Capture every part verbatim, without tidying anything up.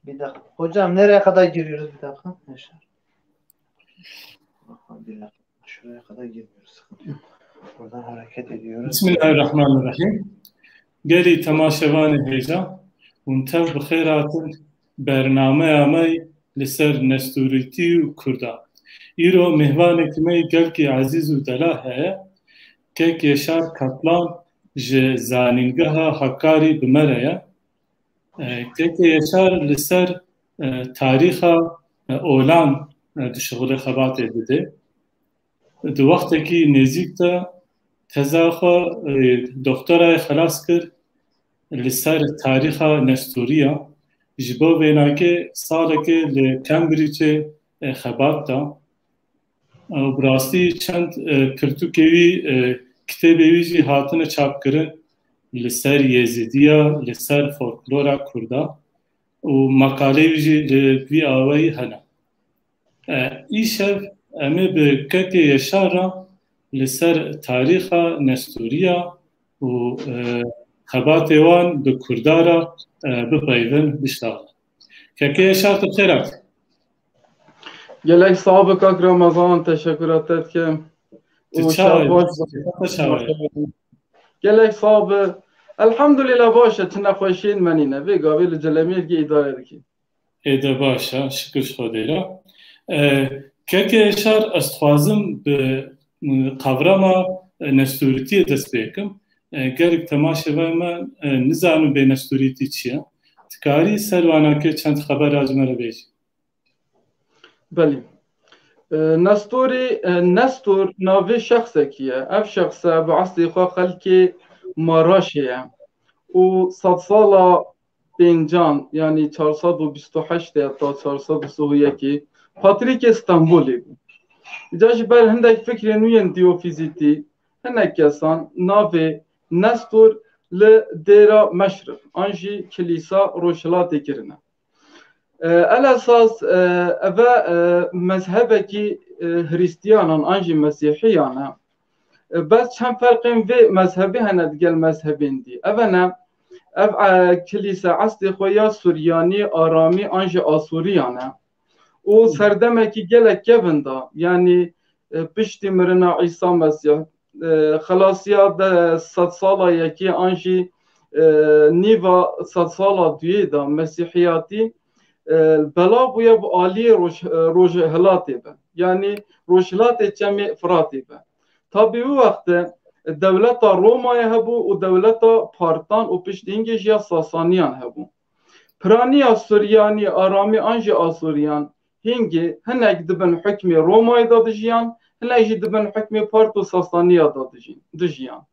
Bir dakika. Hocam, nereye kadar giriyoruz bir dakika? Yaşar. Bir dakika. Şuraya kadar girmiyoruz. Sıkıntı yok. Buradan hareket ediyoruz. Bismillahirrahmanirrahim. Gelî temaşevanê hêja, hûn tev bi xêr hatin bernameya me li ser nestorîtî û Kurda. Îro mêhvanekî me gelkî ezîz û delal heye. Kek Yeşar Kaplan ji Zanîngeha Hakkari bi me re ye. E, Kekê Yeşar li ser, e, tarîxa, e, olan, e, dişixulê xebatê dide. Di wextekî nêzîk de teza xwe, e, doktorayê xelas kir li ser tarîxa nestoriya. Ji bo vênakê salekê li Cambridgeê, e, xebat da. Û bi rastî çend, e, pirtûkê wî, e, kitêbê wî jî hatine çapkirin li ser Yêzidiya, li ser folklora Kurda û meqalê wî jî li vî awayî hene. E, îşev em ê bi Kekê Yeşar re li ser tarîxa nestoriya û, e, xebatê wan bi Kurda re, e, bipeyvin, biştexilin. Kekê Yeşar, tu xêr hatî. Gelek sağ be kak Ramazan, teşekkür te dikim. Û çawa baş. Gelek sağ be. Elhamdülillah baş e, çi nexweşiyên me nîne. Vê gavê li Celemêrgê îdare dikî. Êde baş e, şikir ji Xwedê re. E, Kekê Yeşar, ez dixwazim bi, e, kavrama, e, nestorîtiyê dest pê kim. E, gelek temaşevanê me, e, nizanin bê nestorîtî çi ye. Dikarî ser wanakê çend xebera ji me re bêjî? Belê. E, Nestorî, e, Nestor navê şexsekî ye. Ev şexse bi eslê xwe xelkê Maraşê ye. Û sedsala pêncan, yanî çar sed û bîst û heşt heta çar sed û sî û yekê patrîkê Stenbolê bû. Îca ji ber hindek fikrên nû yên diyofîzîtî, hinek kesan navê Nestor li Dêra Meşriq an jî Kilîsa Rojhilatê kirine. E, el esas, e, eve, e, mezhebekî, e, Hristiyanan an jî Mesîhiyan e. E, bes çend ferqên vê mezhebê hene digel mezhebên dî. Ev hene, ev, e, kilîse eslê xwe ya Suryanî, Aramî an jî Asûriyan e. Û serdemekî gelek kevin da. Yanî, e, piştî mirina Îsa Mesîh, e, xelasiya de sedsala yekê an jî, e, nîva sedsala duyê de Mesîhiyatî, e, belav bûye bi aliyê roj-, e, rojhilatê be. Yanî rojhilatê Çemê Firatê be. Tabî wî wextê dewleta Romayê hebû û dewleta Partan û piştî hingê jî ya Sasaniyan hebû. Piraniya Suryanî, Aramî an jî Asûriyan hingê hinek di bin hukmê Romayê de dijiyan, hinek jî di bin hukmê Part û Sasaniya de dijî-, dijiyan.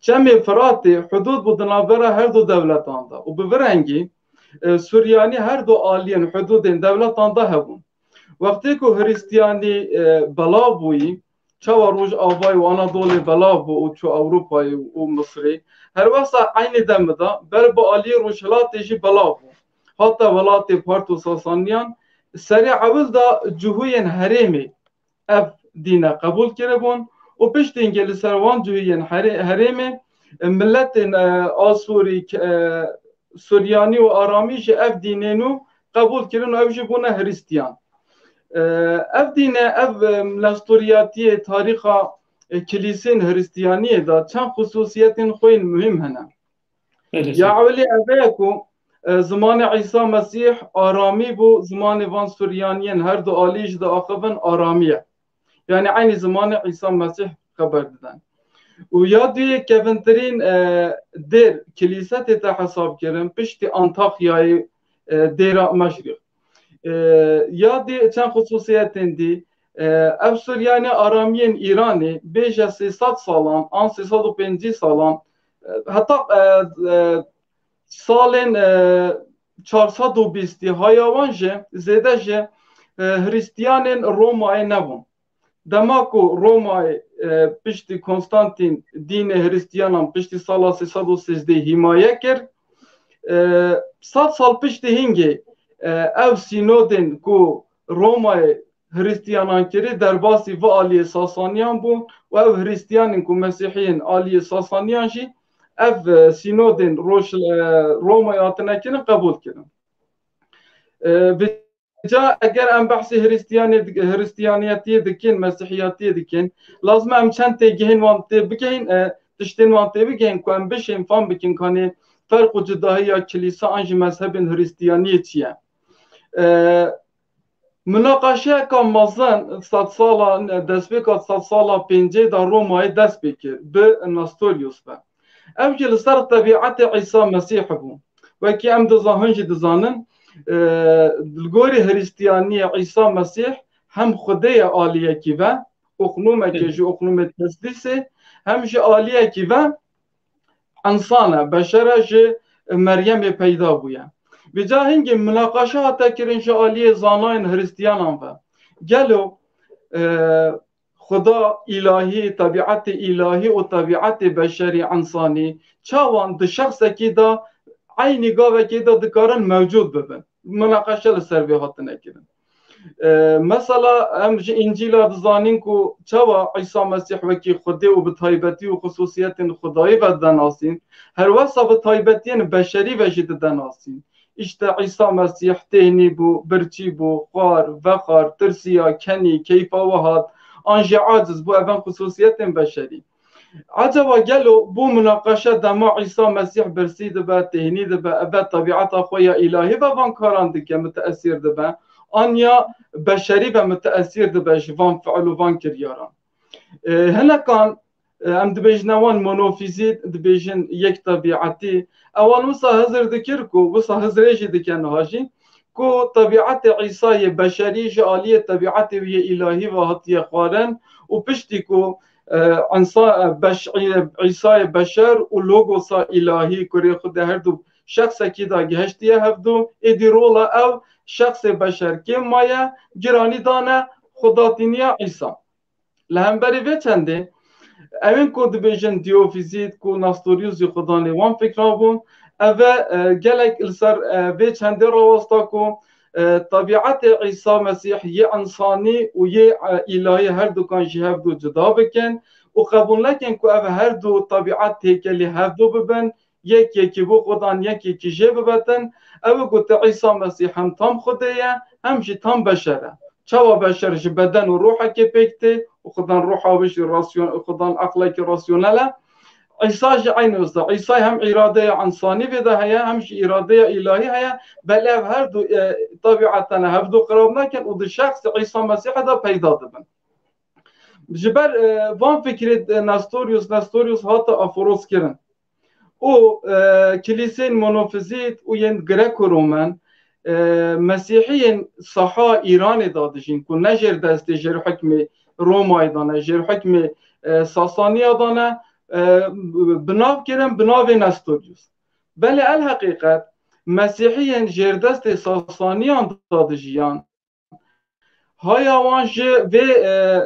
Çemê Firatê hudûd bû di navbera her du dewletan de û bi vî rengî, e, Suryanî her du aliyên hudûdên dewletan de hebûn. Wextê ku Hristiyanî, e, belav bûyî, çawa Rojavayê û Anadolê belav bû û çû Ewropayê û Misirê, her wesa eynî demê de ber bi aliyê Rojhilatê jî belav bû. Hate welatê Part û Sasaniyan, serê ewil de cihûyên herêmê ev dîne qebûl kiribûn û piştî hingê li ser wan cihûyên herê-, herêmê, e, miletên, e, Asûrî, e, Suryanî û Aramî jî ev dînê nû qebûl kirin û ev jî bûne Hristiyan. E, ev dîne, ev, e, nestoriyatiyê tarîxa, e, kilîsên Hristiyaniyê de çend xisûsiyetên xwe yên muhîm hene. Belê. Ya ewilî ev e ku, e, zimanê Îsa Mesîh Aramî bû, zimanê van Suryaniyên her du alî jî diaxivin Aramî ye. Yanî eynî zimanê Îsa Mesîh xeber didin. Û ya duyê kevintirîn, e, dêr, kilîse tête hesab kirin, piştî Antakyayê, e, dêra Meşrîq. E, ya dê çend xisûsiyetên dî, e, ev Suryanî Aramiyên Îranê bêje sê sed salan, an sê sed û pêncî salan, e, heta, e, e, salên, e, çar sed û bîstî haya wan jî zêde ji, e, Hristiyanên Romayê nebûn. Dema ku Romayê, e, piştî Konstantîn dînê Hristiyanan piştî sala sê sed û sêzdeh hîmaye kir, e, sed sal piştî hingê, e, ev sînodên ku Romayê Hristiyanan kirî derbasî vî aliyê Sasaniyan bûn û ev Hristiyanên ku Mesîhiyên aliyê Sasaniyan jî ev, e, sînodên roj, e, Romayê hatine kirin qebûl kirin. E, vêca eger em behsê Hristiyanê dik-, Hristiyaniyetiyê dikin, Mesîhiyetiyê dikin, lazim e em çend têgihên wan tê bigihên, e, tiştên wan tê bigihên ku em bişên fam bikin kanê ferq û cudahiya kilîsa an jî mezhebên Hristiyaniyê çi ye. E, Munaqeşeyeka mezin sedsala, destpêka sedsala pêncê de Romayê dest pê kir, bi Nestorius ve. Ev jî li ser tebîetê Îsa Mesîh bû. Wekî em diza-, hûn jî dizanin, e, li gorî Hristiyaniyê Îsa Mesîh hem Xwedê ye aliyekî ve, oqnûmekê ji oqnûmê teslîsê, hem jî aliyekî ve însan e, beşer e, ji Meryemê peyda bûye. Vêca hingê munaqeşe hate kirin ji aliyê zanayên Hristiyanan ve. Gelo, e, Xuda îlahî, tebîetê îlahî û tebîetê beşerî, însanî, çawan di şexsekî de, eynî gavekê de dikarin mewcûd bibin? Munaqeşe li ser vê hatine kirin. E, mesela em ji Încîla dizanîn ku çawa Îsa Mesîh wekî Xwedê û bi taybetî û xisûsiyetên Xwedayî ve dide nasîn, her wesa bi taybetiyên beşerî ve jî dide nasîn. Îşte Îsa Mesîh têhnî bû, birçî bû, xwar, vexwar, tirsiya, kenî, keyfa we hat, an jî aciz bû, ev in xisûsiyetên beşerî. Ecaba gelo bo munaqeşe dema Îsa Mesîh birsî dibe, têhnî dibe, eve tebîeta xwe ya îlahî ve van karan dike, miteesîr dibe, an ya beşerî ve miteesîr dibe ji van fiil û van kiryaran? E, hinekan, e, em dibêjine wan monofizît, dibêjin yek tebîetî. Ewan wisa hizir dikir ku, wisa hizrê jî dike niha jî, ku tebîetê Îsayê beşerî ji aliyê tebîetê wî yê îlahî ve hatiye xwarin û piştî ku, e, Însa-, e, beş-, Î-, Îsayê beşer û logosa îlahî, kurê Xwedê her du şexsekî de gihiştiye hevdu, êdî rola ew şexsê beşer kêm maye, giranî dane xudatîniya Îsa. Li hemberî vê çendê, ewên ku dibêjin Diyofîzît, ku Nestorius jî xudanê wan fikra bû, ev e, e, gelek li ser, e, vê çendê rawesta ku, e, tebîetê Îsa Mesîh yê însanî û yê, e, îlahî her dukan ji hev du cuda bikin û qebûl nekin ku ev her du tebîet têkelî hev du bibin, yek yekî bo xudan, yek yekî jê bibetin. Ew e gote Îsa Mesîh hem tam Xwedê ye, hem jî tam beşer e. Çawa beşer ji beden û ruhekê pêk tê û xudan ruha wî jî rasyon-, xudan eqlekî rasyonel e. Îsa jî eynî wisa. Îsa hem îradeya însanî vê de heye, hem jî îradeya îlahî heye. Belê ev her du, e, tebîetene hev du qirab nekin û di şexsê Îsa Mesîhê de peyda dibin. Ji ber, e, van fikrê, e, Nestorius, Nestorius hate aforoz kirin. Û, e, kilîsên monofizît û yên Greko-Romen, e, Mesîhiyên saha Îranê de dijîn, ku ne jêr destê, jêr hikmê Romayê de ne, jêr hikmê, e, Sasaniya de ne, e, bi nav kirin bi navê Nestorius. Belê el heqîqet, Mesîhiyên jêr destê Sasaniyan de dijiyan, haya wan ji vê, e,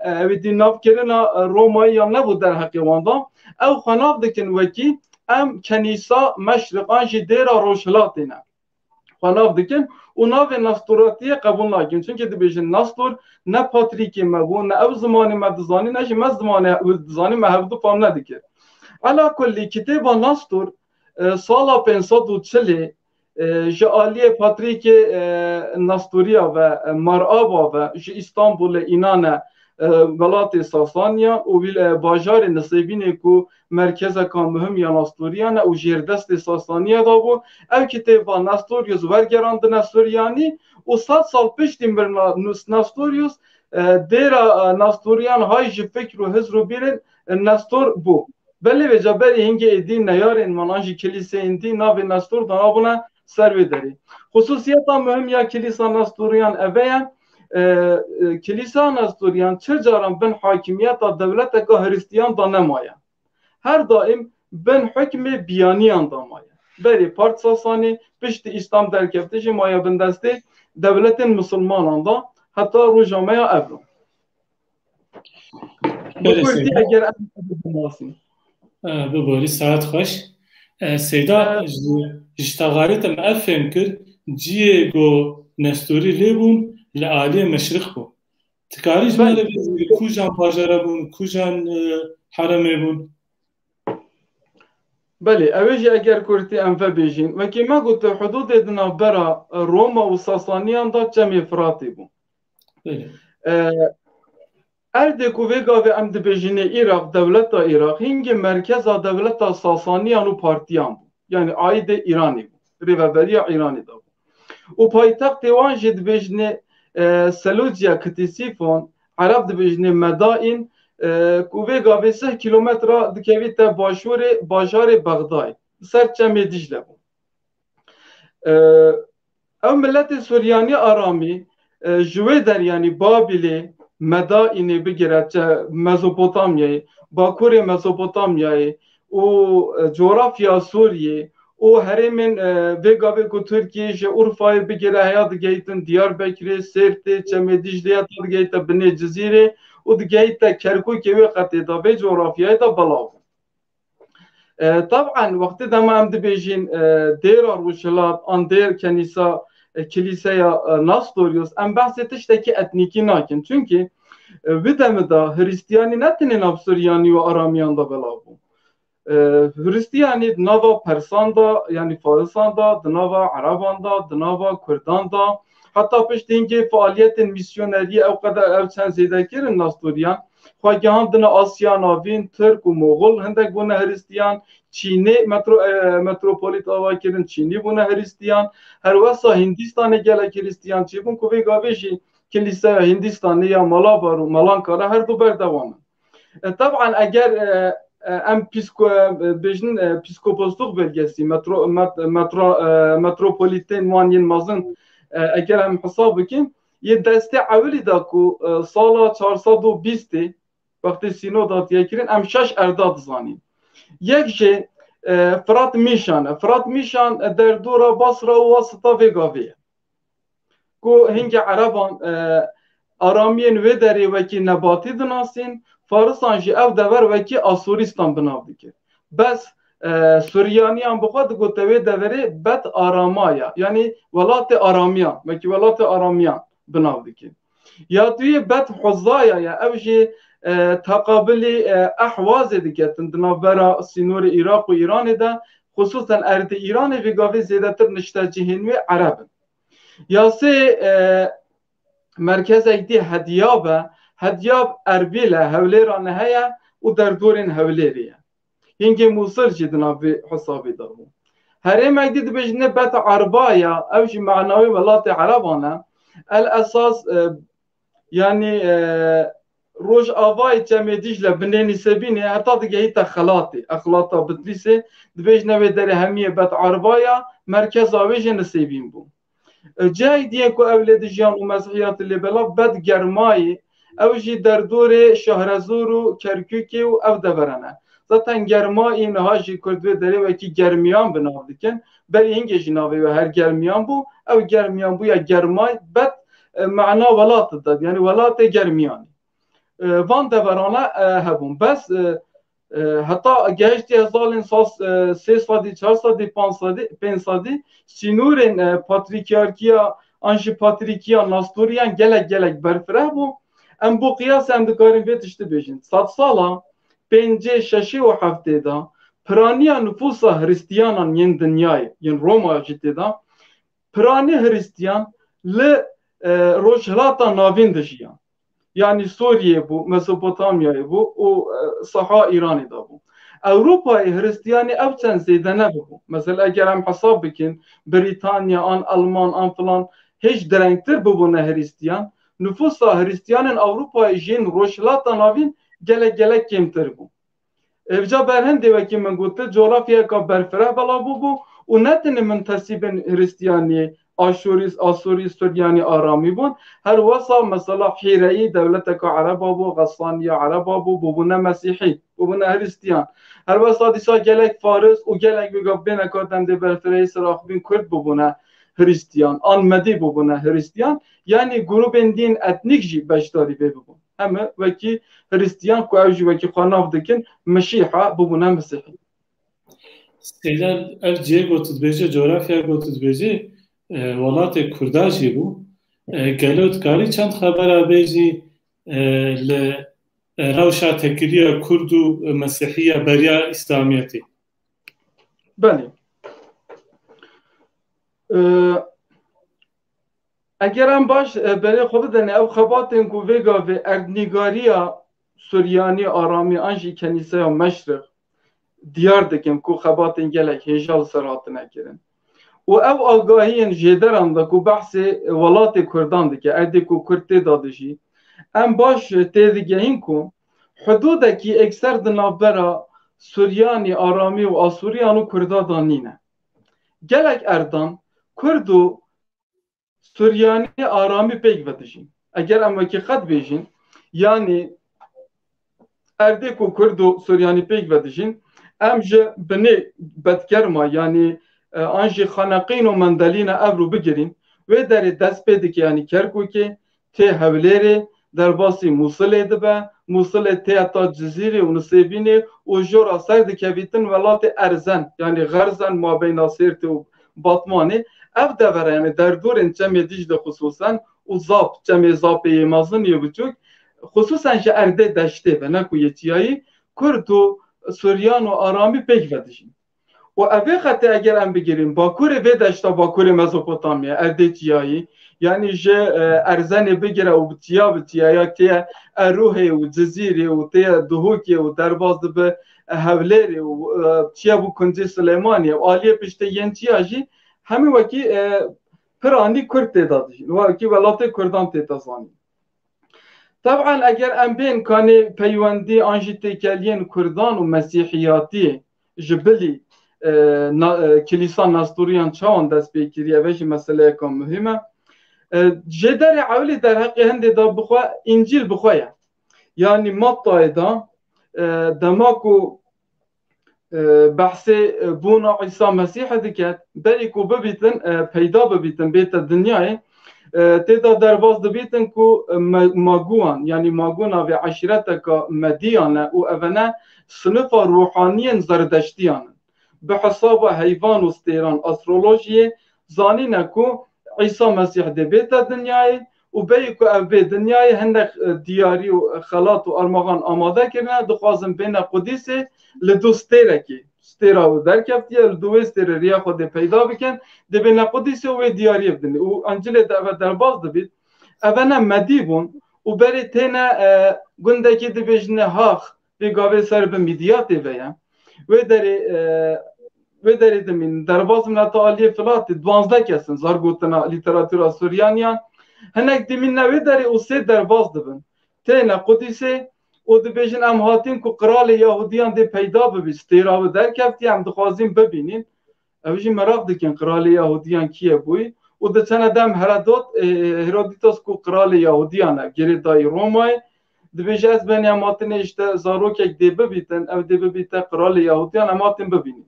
e, ew ê dî navkirina Romayî ya nebû derheqê wan de. Ew xwe nav dikin wekî em kenîsa meşriq an jî dêra rojhilatê ne. Xwe nav dikin û navê Nestoratiyê qebûl nakin. Çimkî dibêjin Nestor ne patrîkê me bû, ne ew zimanê me dizanî, ne jî me zimanê wî dizanî, me hevdu fam nedikir. Ela kullî, kitêba Nestor, e, sala pênc sed û çilê e, ji aliyê Patrîkê, e, Nastûriya ve, e, Mar Aba ve, ji Îstanbulê înane, e, welatê Sasaniya û wî, e, bajarê Nisêbînê ku merkezeka muhim ya Nastûriyan e û jêr destê Sasaniya de bû. Ew kitêba Nestorius wergerandine Suryanî û sed sal piştî mirina Nus-, Nestorius, e, dêra, e, Nastûriyan hay ji fikr û hizr û bîrên, e, Nestor bû. Belê vêca berî hingê êdî neyarên wan an jî kilîseyên dî navê Nestor danabûne ser wê derê. Xusûsiyeta muhim ya kilîsa Nestûriyan eve ye, e, e, kilîsa Nestûriyan çi caran bin hakimiyeta dewleteka Hristiyan de nemaye. Her daîm bin hukmê biyaniyan de maye. Berê Part Sasanî, piştî Îslam derkeftin jî maye bin destê dewletên misilmanan de heta roja me ya evro. Belê, Seyda. Eger em binasîn. E, biborî, saet xweş. E, Seyda, e, ji, ji texarî te me ev fêm kir, ciyê ku Nestorî lê bûn li aliyê meşriq bû. Tikarî ji me re bêjî, kujan bajara bûn, kujan, e, heremê bûn? Belê, ew ê jî eger kurtî em vebêjin, wekî me got, hudûdê di navbera Roma û Sasaniyan de çemê Firatê bû. Belê. E, erdê ku vê gavê em dibêjinê Îraq, dewleta Îraq, hingê merkeza dewleta Sasaniyan û partiyan bû. Yani aîdê Îranê bû. Rêveberiya Îranê de bû. Û paytextê wan jî dibêjinê, e, Selûciya Ktîsîfon, Ereb dibêjinê Medaîn, e, ku vê gavê sih kîlometre dikevîte başûrê bajarê Bexdayê. Ser çemê Dîcle bû. E, ew miletê Suryanî Aramî, e, ji wê deryanî Babîlê, Medaînê bigire, çe-, Mezopotamyayê, Bakurê Mezopotamyayê û, e, coğrafya Sûriyê û herêmên, e, vê gavê ku Tirkiyê ji Urfayê bigire heya digeytin Diyarbekirê, Sêrtê, Çemê Dîclê heta digeyte binê Cizîrê û digeyte Kerkûkê wê qetê de, vê coğrafyayê de belav bû. E, tab'en, wextê dema em dibêjin, e, dêra Rojhilat an dêr kenîsa, e, kilîseya, e, Nestorius, em behsê tiştekî etnîkî nakin. Çunkî, e, wî demê de Hristiyanî ne tenê nav Suryanî û Aramiyan de belav bû. E, Hristiyanî di nava Persan de, yanî Farisan de, di nava Ereban de, di nava Kurdan de, heta piştî hingê faaliyetên misyoneriyê ew qeder ew çend zêde kirin Nasturiyan, xwe gihandine Asya Navîn, Tirk û Moxol hindek bûne Hristiyan, Çînê metro-, e, metropolît ava kirin, Çînî bûne Hristiyan, her wesa Hindistanê gelek Hristiyan çêbûn ku vê gavê jî kilîseya Hindistanê ya Malabar û Malankara her du berdewam in. E, tab'en eger, e, e, em pîsko-, e, bêjin, e, pîskoposluk belgesî, metro-, met-, metro-, e, metropolitên wan yên mezin, e, eger em hesab bikin, yê destê ewilî de ku, e, sala çar sed û bîstê, wextê sînod hatiye kirin, em şeş erda dizanîn. Yek jê, e, Firat Mîşan e. Firat Mîşan, e, derdora Basra û Wasita vê gavê ye. Ku hingê Ereban, e, aramiyên wê derê wekî nebatî dinasîn, Farisan jî ev dever wekî Asûrîstan bi nav dikir. Bes, e, Suryaniyan bi xwe digote wê deverê Bet Aramaya, yanî welatê aramiyan, wekî welatê aramiyan bi nav dikir. Ya duyê Bet Huzaya ye, ew jî, e, teqabilî, e, Ehwazê diketin di navbera sînorê Iraq û Îranê de, xisûsen erdê Îranê vê gavê zêdetir niştecihên wê Ereb in. Ya sê, e, merkezek dî Hedyab e. Hedyab Erbîl e, Hewlêra nihe ye û derdorên Hewlêrê ye. Hingê Mûsil jî di nav vê hesabê de bû. Herêmek dî dibêjin Bet Arba ya, ew jî manawê welatê Ereban e. El esas, e, yanî, e, rojavayê Çemê Dîcle binê Nîsebînê heta digehîte Xelatê, Exlata Bitlîsê, dibêjine wê derê hemiyê Bet Arba ya, merkeza wê jî Nisêbîn bû. E, cihayî diyê ku ew lê dijiyan û Mesihiyatê lê belav, Bet Germayê, ew jî derdorê Şahrezûr û Kerkûkê û ev devera ne. Zaten Germayê niha jî Kurd vê derê wekî Germiyan bi nav dikin. Berî hingê jî navê wê her Germiyan bû. Ew Germiyan bûya Germay, Bet, e, mana welat dide, yanî welatê Germiyanê. E, van deverana, e, hebûn. Bes, e, e, heta gehiştiye salên sas-, e, sê sedî, çar sedî, panc sedî, pênc sedî, sînorên, e, patrîkyarkiya an jî patrîkiya Nasturiyan gelek, gelek berfireh bû. Em bo qiyas em dikarin vê tiştî bêjin. Sedsala pêncê, şeşê û heftê de piraniya nifûsa Hristiyanan yên dinyayê, yên Roma jî tê de, piranî Hristiyan li, e, Rojhilata Navîn dijiyan. Yanî Sûriyê bû, Mezopotamyayê bû û, e, saha Îranê de bû. Ewropayê Hristiyanî ew çend zêde nebûbû. Mesela eger em hesab bikin, Brîtanya an Elman an filan hêj direngtir bibûne Hristiyan, nifûsa Hristiyanên Ewropayê jî yên Rojhilata Navîn gelek gelek kêmtir bû. Evca berhindê wekî min gote, coğrafyayeka berfireh belav bûbû û ne tenê muntesîbên Hristiyaniyê, Aşûrî, Asûrî, Suryanî, Aramî bûn. Her wesa mesela Hîreyî dewleteka Ereba bû, Xesaniya Ereba bû, bûbûne Mesîhî, bûbûne Hristiyan. Her wesa dîsa gelek Faris û gelek wê gavbêneka dendê berfirehî ser axivîn Kurd bûbûne Hristiyan, an Medî bûbûne Hristiyan. Yanî grûbên dîn etnîk jî beşdarî vê bibûn. Heme wekî Hristiyan ku ew jî wekî xwe nav dikin Mişîha, bibûne Misihî. Seyda, ev cihê ku tu dibêjî, coğrafya ku tu dibêjî, e, welatê Kurda jî bû. E, gelo dikarî çend xebera bêjî, e, li, e, rewşa tekiriya Kurd û, e, Mesîhiya beriya Îslamiyetê? Belê. Ee, eger em baş, e, berê xwe bidin, ew xebatên ku vê gavê erdnîgariya Suryanî, Aramî an jî Kenîseya Meşriq diyar dikin ku xebatên gelek hêja li ser hatine kirin. Û ew agahiyên jêderan de ku behsê welatê Kurdan dike, erdê ku Kurd tê de dijî, em baş têdigehîn ku hudûdekî ekser di navbera Suryanî, Aramî û Asûriyan û Kurda de nîne. Gelek erdan Kurd û Suryanî, Aramî pêk vedijîn. Eger em wekî xwe dibêjin, yanî erdê ku Kurd û Suryanî pêk vedijîn, em ji binê Bedkerma, yanî, e, an jî Xaneqîn û Mendelîna Evro bigirîn, wê derê dest pê dike, yanî Kerkûkê, tê Hewlêrê, derbasî Mûsilê dibe, Mûsilê tê heta Cizîrê û Nisêbînê û jora ser dikevîtin welatê erzen, yanî Xerzen, mabeyna Sêrtê û Batmanê. Ev devera, yanî derdorên Çemê Dîcle xisûsen û Zap, Çemê Zapê yê mezin yê biçûk, xisûsen ji erdê deştê ve, ne ku yê çiyayî, Kurd û Suryan û Aramî pêk vedijîn. Û ev ê xetê eger em bigirîn, bakurê vê deşta, bakurê Mezopotamya, erdê çiyayî, yanî ji, e, Erzenê bigire û bi çiya bi çiya, ya têye Erûhê û Cizîrê û têye Duhokê û derbas dibe, e, Hewlêrê û, e, çiye bû Kuncê Silêmaniyê û aliyê piştê yên çiya jî hemî wekî, e, piranî Kurd tê de dijîn, wekî welatê Kurdan tê de zanîn. Teban eger em bên kanê peywendî an jî têkeliyên Kurdan û Mesîhiyatiyê ji bilî, e, na-, e, Kilîsa Nestûriyan çawan dest pê kiriye, ev jî meseleyeka muhîm e. E, jêderê ewilî derheqê hindê de bixwe, Încîl bixwe ye. Yanî Mattayê de, e, dema ku e, behsê, e, bûna Îsa Mesîhê diket, berî ku bibîtin, e, peyda bibîtin, bête dinyayê, e, tê de derbas dibîtin ku, e, me-, Maguan, yanî Magu navê eşîreteka Mediyan e û evene sinifa ruhaniyên Zerdeştiyan in. Bi hesaba heyvan û stêran, astrolojiyê, zanîne ku Îsa Mesîh dê bête dinyayê û berî ku ev bê dinyayê hinek, e, diyarî û xelat û armaxan amade kirine, dixwazin bêne Qudîsê li du stêrekê. Stêra wî derkeftiye, li du wê stêrê riya xwe dê peyda bikin, dê bêne Qudîsê û wê diyariyê bidin. Û Încilê de eve derbas dibît. Eve ne Medî bûn û berê têne, e, gundekî dibêjine Hax, vê gavê ser bi Mîdiyatê ve ye. Wê derê, e, wê derê dimînin. Derbas min heta aliyê Filatê, duwazdeh kes in, zar gotina lîteratûra Suryaniyan. Hinek dimîne wê derê û sê derbas dibin. Têne Qudîsê û dibêjin, em hatîn ku qiralê Yahudiyan dê peyda bibî, stêra wî derkeftiye, em dixwazîn bibînin. Ew jî meraq dikin qiralê Yahudiyan kî ye bûyî û diçene dem Herodot, e, Herodîtos ku qiralê Yahudiyan e, girêdayî Romayê, dibêje, ez benî em hatine, îşte zarokek dê bibîtin, ew dê bibîte qiralê Yahudiyan, em hatin bibînin.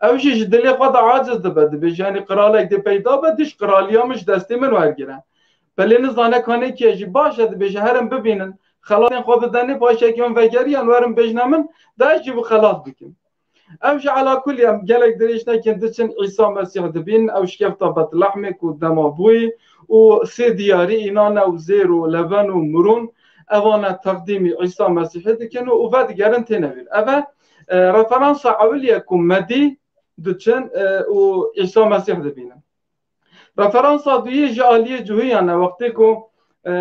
Ew jî ji dilê xwe de aciz dibe, dibêje, yanî qiralek dê peyda be, dîş qiraliya min ji destê min wergire. Belê nizane kanê kî ye jî, baş e, dibêje, herin bibînin, xelatên xwe bidenê, paşekî min vegeriyan, werin bêjne min, da ez jî bi xelat bikim. Ev jî ela kulî em gelek dirêj nekin, diçin Îsa Mesîh dibîn, ew şikefta Betlehmê ku dema bûyî û sê diyarî înan e û zêr û leven û mirûn, evan e teqdîmî Îsa Mesîhê dikin û, û vedigerin têne bîr. Ev e, e, referansa ewilî ye ku Medî diçin, e, û Îsa Mesîh dibînin. Referansa duyê ji aliyê Cuhiyan e, wextê ku, e,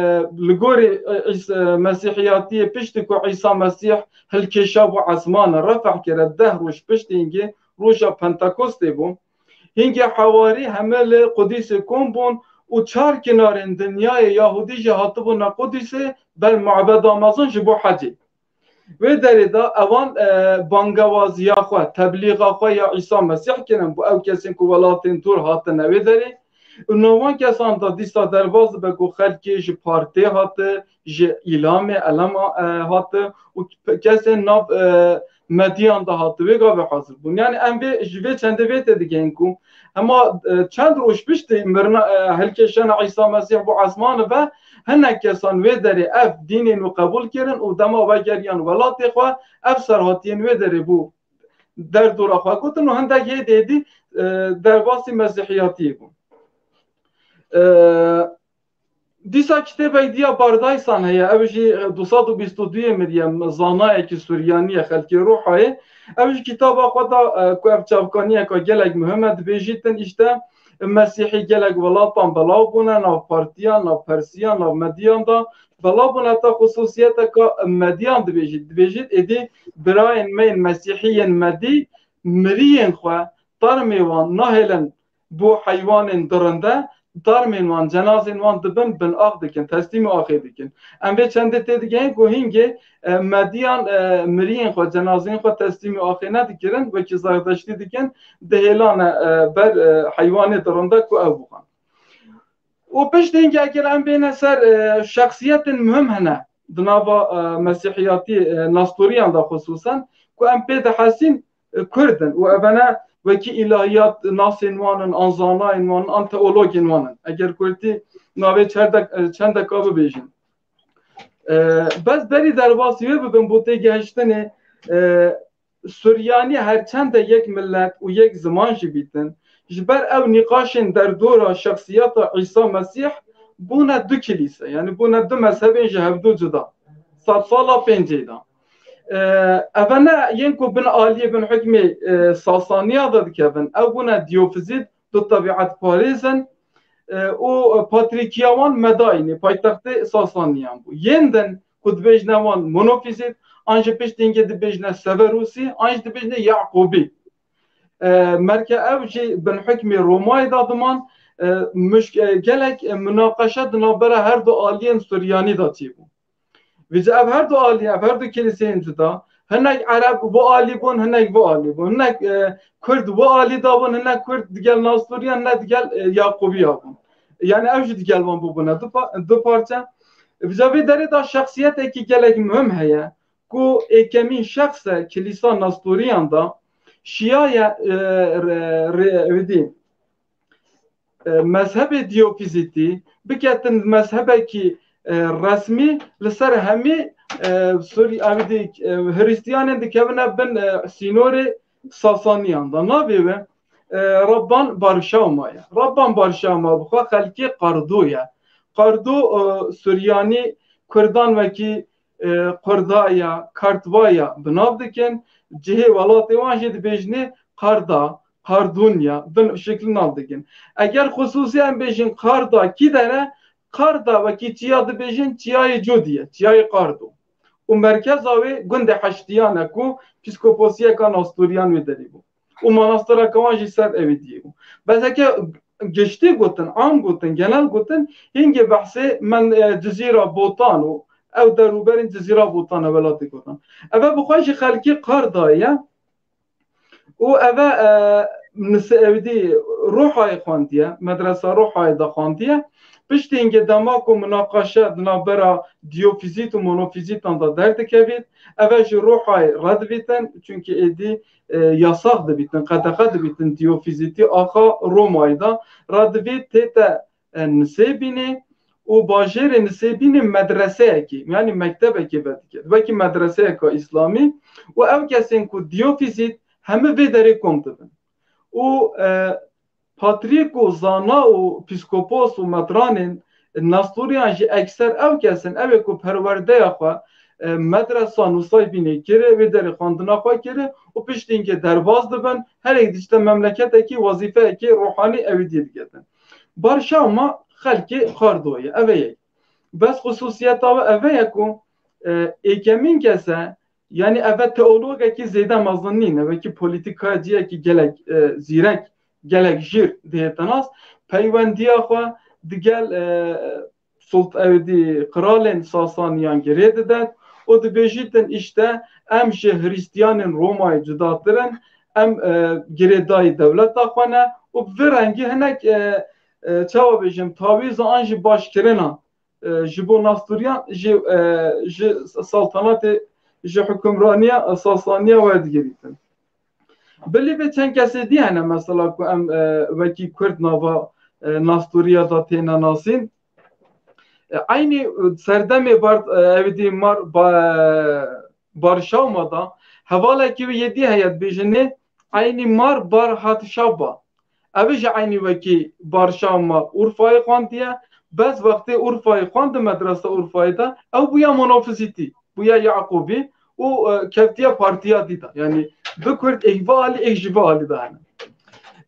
li gorî, e, Îs-, e, Mesîhiyatiyê piştî ku Îsa Mesîh hilkêşa bû esmana, refeh kire deh roj piştî hingê roja Pentekostê bû. Hingê hewarî heme li Qudîsê kom bûn û çar kinarên dinyayê Yahudî jî hatibûne Qudîsê ber mabeda mezin ji bo hecê. Wê derê de ewan, e, bangewaziya xwe, teblîxa xwe ya Îsa Mesîh kirin bo ew kesên ku welatên dûr hatine wê derê. Û nav wan kesan de dîsa derbas dibe ku xelkê ji Partê hate, ji Îlamê, Elema, e, hate û kesên nav, e, Mediyan de hate wê gavê hazir bûn. Yani em vê, ji vê çendê vê têdigihên ku hema, e, çend roj piştî mirina, e, hilkêşana Îsa Mesîh bo esmanê ve, hinek kesan wê derê ev dînên wî qebûl kirin û dema vegeriyan welatê xwe, ev serhatiyên wê derê bû derdora xwe gotin û hindek hêdî hêdî, e, derbasî mesîhiyatiyê bûn. E, Dîsa kitêbek diya Bardaysan heye, ew jî du sed û bîst û duyê miriye, zanayekî Suryanî ye, xelkê Rûhayê. Ew jî kitaba xwe da, e, ku ev çavkaniyeka gelek muhim e, dibêjîtin, îşte, Mesîhî gelek welatan belav bûne, nav Partiyan, nav Persiyan, nav Mediyan da belav bûne, heta xusûsiyeteka Mediyan dibêjît. Dibêjît, êdî birayên me yên Mesîhî yên Medî miriyên xwe, termê wan nahêlin bo heywanên dirinde, termên wan, cenazên wan dibin bin ax dikin, teslîmî axê dikin. Em vê çendê tê digihên ku hingê, e, Mediyan, e, miriyên xwe, cenazeyên xwe teslîmî axê nedikirin, wekî Zerdeştî dikin, dihêlane, e, ber, e, heywanê dirinde ku ew bixwin. Û pişt hingê eger em bêne ser, e, şexsiyetên muhim hene di nava, e, mesîhiyatî, e, Nastoriyan de xusûsen, ku em pê dihesîn, e, Kurd in û evene wekî îlahiyat nasên wan in, an zanayên wan in, an teologên wan in. Eger Kurdî navê çerdek, e, çendeka bibêjin. E, bes berî derbasî wê bibin bo têgehiştinê, e, Suryanî her çende yek millet û yek ziman jî bîtin, ji ber ew nîqaşên derdora şexsiyeta Îsa Mesîh bûne du kilîse, yanî bûne du mezhebên ji hevdu cuda. Sedsala pêncê de. E, Eve ne yên ku bin aliyê, bin hukmê, e, Sasaniya de dikevin. Ew bûne Diyofizît, du tebîetparêz in, e, û patrîkiya wan Medayînê, paytextê Sasaniyan bû. Yên din ku dibêjne wan Monofizît, an jî pişt hingê dibêjne Severûsî, an jî dibêjne Yaqûbî. E, merke ew jî bin hukmê Romayê de diman, e, mişk-, e, gelek, e, minaqeşe di navbera her du aliyên Suryanî de çêbû. Vêca ev her du alî, ev her du kilîseyên cuda, hinek Ereb vo alî bûn, hinek vo alî bûn. Hinek, e, Kurd vo alî da bûn, hinek Kurd digel Nastoriyan, hinek digel, e, Yaqûbiya bûn. Yani ev jî digel wan bûbûne du pa-, du parçe. Vêca vê derê de şexsiyetekî gelek muhim heye, ku êkemîn şexs e kilîsa Nastoriyan da şiyaye, e, re, re, ew dî, e, mezhebê Diyofizîtî biketin mezhebekî, e, resmî li ser hemî, e, Sûrî-, em dî, e, Hristiyanên dikevine bin, e, sînorê Sasaniyan de. Navê wê, e, Rabban Barşawma ye. Rabban Barşawma bi xwe xelkê Qardo ye. Qardo, e, Suryanî Kurdan wekî, e, Qurdaya, Kartvaya bi nav dikin. Cihê welatê wan jî dibêjinê Qarda, Qardunya, bin şekil nav dikin. Eger xusûsî em bêjin Qarda kî dere, Qarda wekî çiya dibêjin, çiyayê Cûdî ye, çiyayê Qardo. Û merkeza wê gundê Heştiyan e ku pîskoposiyeka Nastoriyan wê derê bû. Û manastireka wan jî ser Ewîdiyê bû. Bes heke giştî gotin, am gotin, genel gotin, hingê behsê men, e, Cizîra Botan û ew derûberên Cizîra Botan e, welatê Kurdan. Eve bi xwe jî xelkê Qarda ye. Û eve, e, nise-, ew dî Rohayê xwendiye, medresa Rohayê de xwendiye. Piştî hingê dema ku minaqeşe di navbera Diyofizît û Monofizîtan de derdikevît, eve ji Rohayê redivîtin, çunkî êdî, e, yasax dibîtin, qedexe dibîtin Diyofizîtî axa Romayê de redivît, tête, e, Nisêbînê û bajêrê Nisêbînê medreseyekê, yanî mektebekê vedikir, wekî medreseyeka îslamî û ew kesên ku Diyofizît hemî vê derê kom dibin. Û, e, patrîk û zana û pîskopos û metranên Nastoriyan jî ekser ew kes in, ew ê ku perwerdeya xwe, e, medresa Nûsaybînê kiri, wê derê xwendina xwe kiri û piştî hingê derbas dibin, herek diçite memleketekî wezîfeyekê ruhanî ewî dî digetin. Barşawma xelkê Qardo ye, ev e yek. Bes xusûsiyeta wê ev e ye ku, e, êkemîn kes e, yanî ev e teologekî zêde mezin nîn, ev e ki polîtîkayeciyekî gelek, e, zîrek, gelek jîr dihête nas, peywendiya xwe digel, e, Sult-, ew dî qiralên Sasaniyan girê didet û dibêjîtin, îşte, em ji Hristiyanên Romayê cudatir in, em, e, girêdayî dewleta xwe ne û bi vî rengî hinek, e, e, çawa bêjim, tawîza an jî başkirina, e, ji bo Nasturiyan, ji, e, ji saltanatê, ji hukimraniya Sasaniya werdigirîtin. Bilî vê çend kesê dî hene, mesela ku em, e, wekî Kurd nava, e, Nasturiya da têne nasîn. E, eynî serdemê Bar-, e, ew dî Mar Ba-, Barşawma da hevalekî wî yê dî heye, dibêjinê eynî Mar Bar Hatişaba. Ev jî eynî wekî Barşawma Urfayê xwandiye, Bes wextê Urfayê xwend di medresa Urfayê de, ew bûya monofizîtî, bûya Yaqûbî û, e, kevtiye partiya dî de. Yanî du Kurd êk vê alî, êk ji vê alî de hene.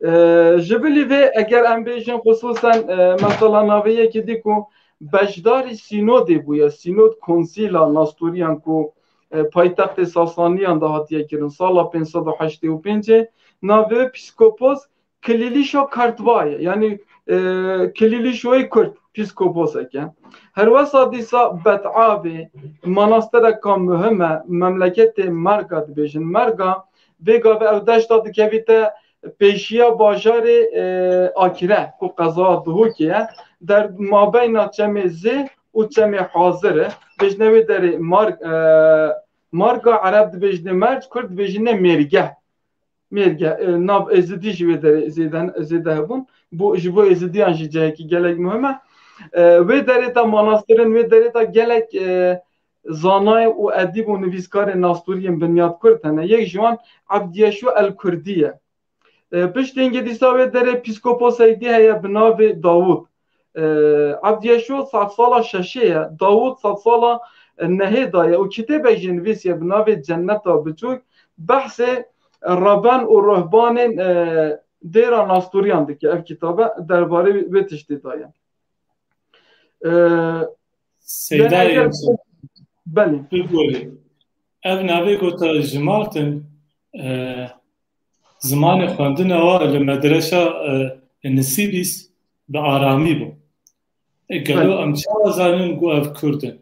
E, ji bilî vê eger em bêjin xisûsen, e, mesela navê yekî dî ku beşdarî sînodê bûye, sînod konsîla Nastûriyan ku, e, paytextê Sasaniyan de hatiye kirin sala pênc sed û heştê û pêncê, navê wê pîskopos Kilîlîşo Kartva ye. Yanî, e, Kilîlîşoyê Kurd, pîskoposek e. Herwesa dîsa Bet'abê, manastireka muhim e, memleketê Merga dibêjin. Merga, vê gavê ew deşta dikevîte pêşiya bajarê, e, Akîre, ku qeza Duhokê ye. Der mabeyna çemê Zê û çemê Hazir e. Bêjne wê derê Mar-, e, Marga, Ereb dibêjne Merc, Kurd dibêjine Mêrge. Mêrge, e, nav Êzidî jî wê derê zêde, zêde hebûn. Bo, ji bo Êzidiyan jî cihekî gelek muhim e. E, wê derê de manastirin, wê derê de gelek, e, zanayê û edîb û nivîskarên Nastûriyên binyat Kurd hene. Yek ji wan Ebdîyeşû El Kurdî ye. E, piştî hingê dîsa wê derê pîskoposek dî heye bi navê Dawûd. E, Ebdîyeşû sedsala şeşê ye, Dawûd sedsala, e, nehê de ye û kitêbek jî nivîsiye bi navê Cenneta Biçûk, behsê reben û ruhbanên, e, dêra Nastûriyan dike. Ev kitabe derbarê wê tiştê de ye. E, Seyda yani eger Yunus, belê. Bigorî. Ev navê ku te jimartin, e, zimanê xwendina wa li medreşa, e, Nisîbîs bi aramî bû. E, gelo Belê. Em çawa zanin ku ev Kurd in?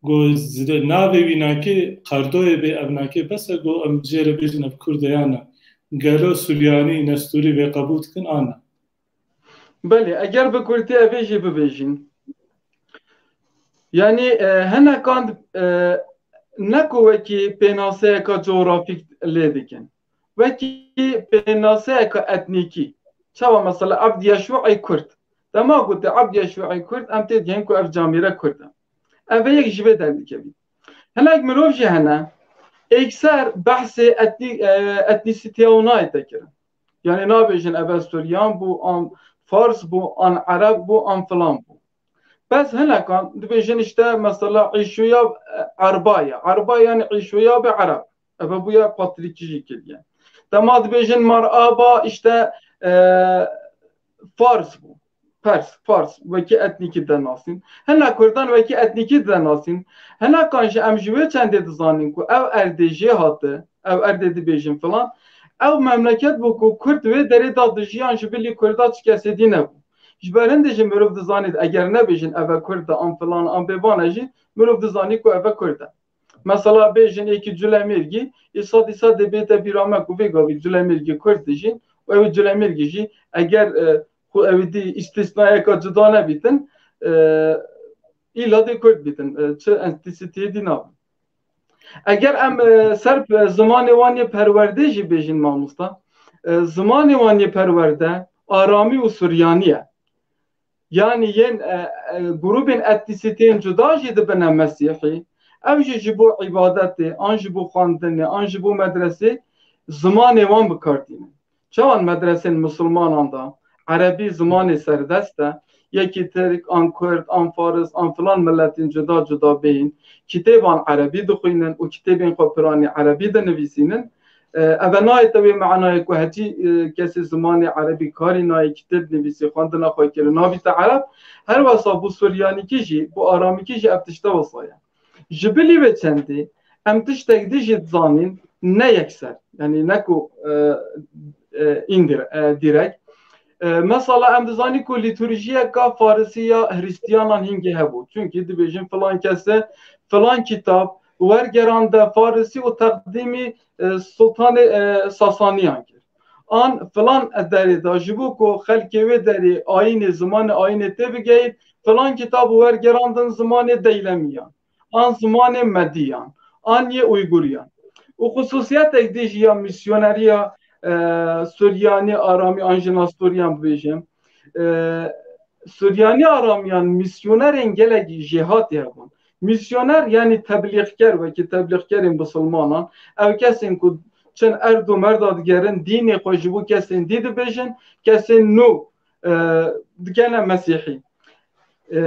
Ku zide navê wî nakê Qerdoyê bê, ev nakê bes e ku em jê re bêjin ev Kurd e ya ne? Gelo Suryanî, Nestûrî vê qebûl dikin an ne? Belê, eger bi kurtî evê jî bibêjin. Yanî, e, hinekan, e, ne ku wekî pênaseyeka cografîk lê dikin. Wekî pênaseyeka etnîkî. Çawa mesela Ebdîyeşû ey Kurd. Dema gote Ebdîyeşû ey Kurd, em tê digihên ku ev camîre Kurd e. Ev e yek ji vê derdikevî. Hinek mirov jî hene, êkser behsê etnî-, e, etnîsîteya wan nayê te kirin. Yanî nabêjin ev Suryan bû, an Fars bû, an Ereb bû, an filan bû. Bes hinekan dibêjin işte mesela Îşoya, e, Erba ye. Erba yani Îşoya bi Ereb. Ev bûye patrîkî jî kiriye. Dema dibêjin Mar Aba işte, e, Fars bû. Pers, Fars, wekî etnîkî de nasîn. Hina Kurdan wekî etnîkî de nasîn. Hinekan jî em ji wê çendê dizanîn ku ev erdê jê hate, ev erdê dibêjin filan. Ew memleket bû ku Kurd wê derê de dijiyan, ji bilî Kurda çi kesê dî nebû. Ji ber hindê jî mirov dizanît, eger nebêjin ev e Kurd e, an filan, an bêvan e jî, mirov dizanî ku ev e Kurd e. Mesela bêjin êkî Culemêrgî, îsa dîsa dê bête bîra me ku vê gavî Culemêrgî Kurd dijîn û ew ê Culemêrgî jî eger, e, xwe ew ê dî îstîsnayeka cuda nebîtin, e, îla dê Kurd bîtin, e, çi entîsîtiyê dî nabin. Eger em, e, ser, e, zimanê wan yê perwerdê jî bêjin mamosta, e, zimanê wan yê perwerde aramî û suryanî ye. Yanî yên, e, e, grûbên etnîsîteyên cuda jî dibine mesîhî. Ew jî ji bo îbadetê, an ji bo xwendinê, an ji bo medresê zimanê wan bi kar tînin. Çawan medresên misilmanan de erebî zimanê serdest e, yekî tirk, an kurd, an faris, an filan miletên cuda cuda bêyîn, kitêban erebî dixwînin û kitêbên xwe piranî erebî dinivîsînin. E, ev e nayête wê manayê ku hecî, e, kesê zimanê erebî karî nayê, kitêb nivîsî, xwendina xwe kiri, nabîte ereb. Her wesa bo suryanîkî jî, bo aramîkî jî ev tişte wesa ye. Ji bilî vê çendê em tiştek dî jî dizanîn, ne yekser. Yanî ne ku, e, e, îndir-, e, direk. E, mesela em dizanî ku lîturjiyeka farisî ya Hristiyanan hingê hebû. Çunkî dibêjin filan kese filan kitab wergerande farisî û teqdîmî, e, Sultanê, e, Sasaniyan kir. An filan derê de ji bo ku xelkê wê derê ayînê, zimanê ayînê tê bigehît, filan kitab wergerandin zimanê Deylemiyan, an zimanê Mediyan, an yê Uyguriyan. Û xisûsiyetek dî jî ya mîsyoneriya, e, Suryanî, Aramî an jî Nastûriyan bibêjim. E, Suryanî Aramiyan mîsyonerên gelek jêhatî hebûn. Mîsyoner, yanî teblîxker, wekî teblîxkerên bisilmanan, ew kesên ku çin erd û merda digerin, dînê xwe ji bo kesên dî dibêjin, kesên nû, e, dikene mesîhî. E,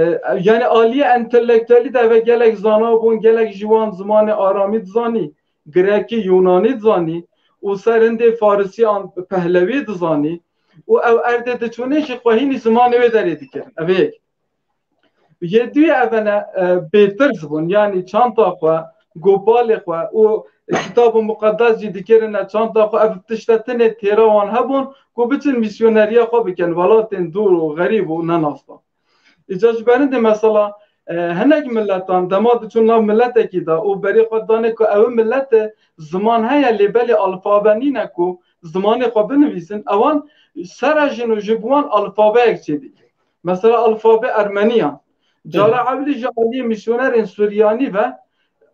yani aliyê entelektuelî de eve gelek zana bûn, gelek ji wan zimanê aramî dizanî, grekî, yûnanî dizanî û ser hindê farisiyan pehlewî dizanî û ew erdê diçûnê jî xwe hînî zimanê wê derê dikirin. Ev yek. Yê duyê evene, e, bêtirz bûn, yanî çanta xwe, gopalê xwe û kitab û muqedes jî dikirine çanta xwe, ev tişte tinê têra wan hebûn ku biçin mîsyoneriya xwe bikin welatên dûr û xerîb û nenastan. Îca ji berindê mesela, e, hinek miletan dema diçûn nav miletekî de û berê xwe danê ku ew milete ziman heye lê belê alfabe nîne ku zimanê xwe binivîsin, ewan sere jin û ji bi wan alfabeyek çêdike. Mesela alfabe ermeniyan. Cara ewlî ji aliyê misyonerên suryanî ve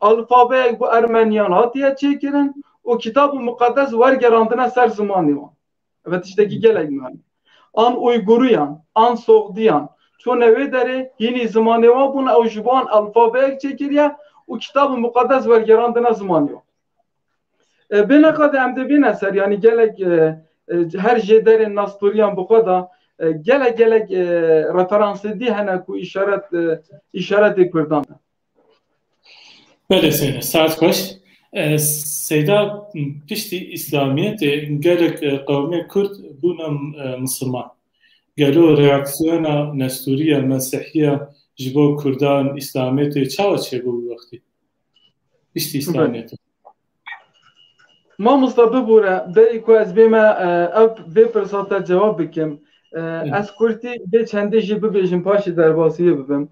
alfabeyek bi ermeniyan hatiye çêkirin û kitab û muqedes wergerandine ser zimanê wan. Ve tiştekî gelek muhim. An Uyguriyan, an Soxdiyan çûne wê derê, hînî zimanê wan bûne, ew ji bo wan alfabeyek çêkiriye û kitab û muqedes wergerandine zimanê wan. E, bêne qadê em dê bêne ser, yanî gelek, e, e, her jêderên nastûriyan bi xwe de, e, gelek gelek, e, referansê dî hene ku îşaret, e, îşaretê Kurdan de. Belê Seyda, saet xweş. E, Seyda, piştî Îslamiyetê gelek, e, qewmê Kurd bûne, e, misilman. Gelo reaksiyona nestûriya Mesîhiya ji bo Kurdan Îslamiyetê çawa çêbû wî wextî? Piştî Îslamiyetê. Mamosta bibûre, berî ku ez bême, e, ev vê pirsa te cewab bikim. E, ez kurtî vê çendê jî bibêjim, paşê derbasî wê bibim.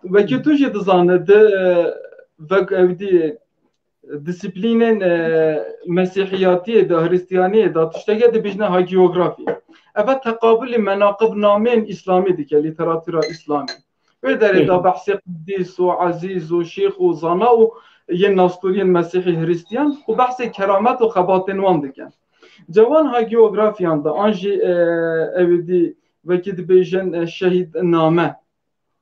Wekî tu jî dizane, di, e, vek-, ew dî, disiplînên, e, mesîhiyatiyê de, hristiyaniyê de, tiştekê dibêjine hagiografî. Eve teqabilî menaqib nameyên îslamî dike, lîteratûra îslamî. Wê derê de behsê qedîs û ezîz û şêx û zana û yên nastûriyên mesîhî hristiyan û behsê keramet û xebatên wan dike. Cewan hagiografyan de an jî, e, ew dî wekî dibêjin, e, şehîd name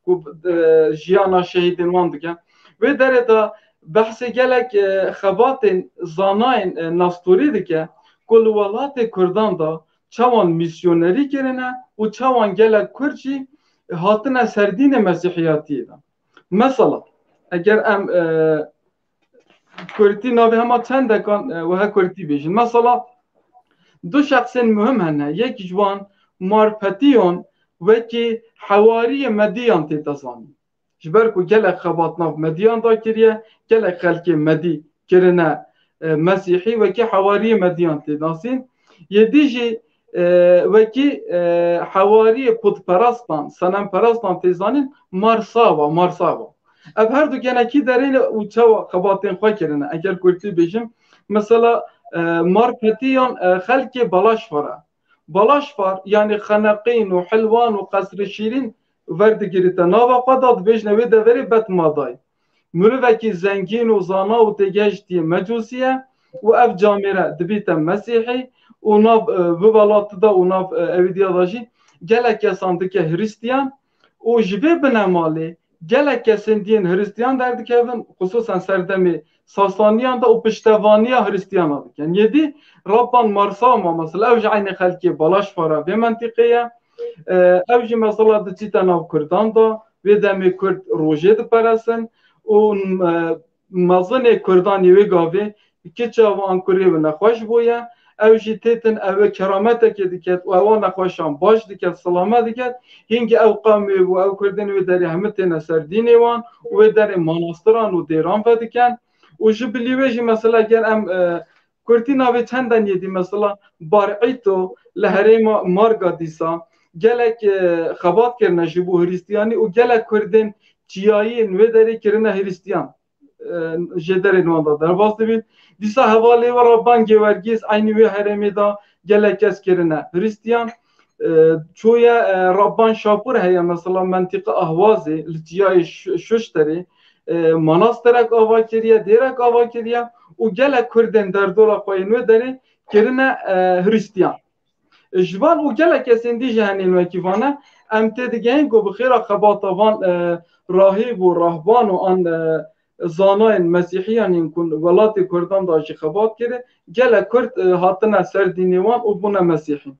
ku, e, jiyana şehîdên wan dike. Wê derê de behsê gelek, e, xebatên zanayên, e, nastûrî dike ku li welatê Kurdan de çawan mîsyonerî kirine û çawan gelek Kurd jî hatine ser dînê mesîhiyatiyê de. Mesela, eger em, e, kurtî navê hema çendekan, e, wiha kurtî bêjin. Mesela, du şexsên muhim hene. Yek ji wan Marpetiyon wekî hewariyê Mediyan tête zanîn. Ji ber ku gelek xebat nav Mediyan da kiriye, gelek xelkê Medî kirine, e, Mesîhî, wekî hewariyê Mediyan tê nasîn. Yê dî jî, e, wekî, e, hewariyê putperastan, senemperastan tê zanîn, Marsava, Marsava. Ev her du genekî derê ne û çawa xebatên xwe kirine. Eger kurtî bêjim, mesela, e, Marpetiyan, e, xelkê Balaşfar e. Balaşfar, yanî Xeneqîn û Hilwan û Qesrê Şîrîn verdigirite. Nava xwe da dibêjine wê deverê Betmadayê. Mirovekî zengîn û zana û têgehiştiyê Mecûsî ye û ev camêre dibîte Mesîhî û nav, e, vî welatî de û nav, e, ewîdiya de jî gelek kesan dike Hristiyan û ji vê binemalê gelek kesên dî yên Hristiyan derdikevin, xisûsen serdemê Sasaniyan de û piştevaniya Hristiyana dikin. Yê dî Rabban Marsama, mesela, ew ji eynî xelkê Balaşfara vê mentîqê ye. E, ew jî, mesela, diçîte nav Kurdan de, vê demê Kurd rojê diperesin û, e, mezinê Kurdan yê wê gavê kiça wan kurê wê nexweş bûye. Ew jî têtin ew ê kerametekê diket û ewa nexweşan baş diket, silamet diket. Hîngî ew qewmê û ew Kurdên wê derê hemî têne ser dînê wan û wê derê manastiran û dêran vediken. Û ji bilî wê jî mesela ger em, e, kurtî navê çenden yê dî mesela Barîto li herêma Marga dîsa gelek, e, xebat kirine ji bo Hristiyanî û gelek Kurdên çiyayî yên wê derê kirine Hristiyan. E, jêderên wan de derbas dibîn. Dîsa hevalê we Rabban Gewergîs eynî wê herêmê de gelek kes kirine Hristiyan. E, çûye, e, Rabban Şapûr heye, mesela mentîqa Ahwazê, li çiyayê Şu-, Şuşterê, e, manasterek ava kiriye, dêrek ava kiriye û gelek Kurdên derdora xwe yên wê derê kirine, e, Hristiyan. Ji van û gelek kesên dî jî henên wekî vane, em têdigihên ku bi xêra xebata van, e, rahîb û rahban û an, e, zanayên mesîhiyan yên ku welatê Kurdan de jî xebat kiri, gelek Kurd, e, hatine ser dînê wan û bûne mesîhî.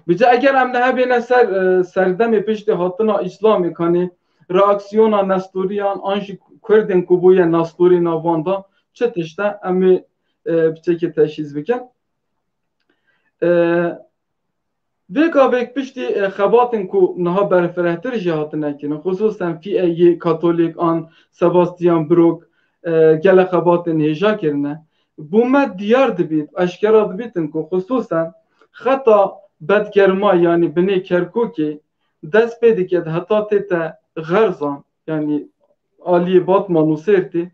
Bica eger em niha bêne ser, e, serdemê piştî hatina Îslamê, kanê reaksiyona Nestûriyan an jî Kurdên ku bûye Nestûrî nav wan de çi tişt e? Em ê, e, piçekê teşhîs bikin. E, vê gavêk piştî, e, xebatên ku niha berfirehtir jî hatine kirin, xisûsen Fîe yê Katolîk an Sebastian Brok, e, gele xebatên hêja kirine. Bo me diyar dibît, eşkera dibîtin ku xisûsen xeta Bedgerma, yanî binê Kerkûkê, dest pê dike heta tête Xerzan, yanî aliyê Batman û Sêrtê.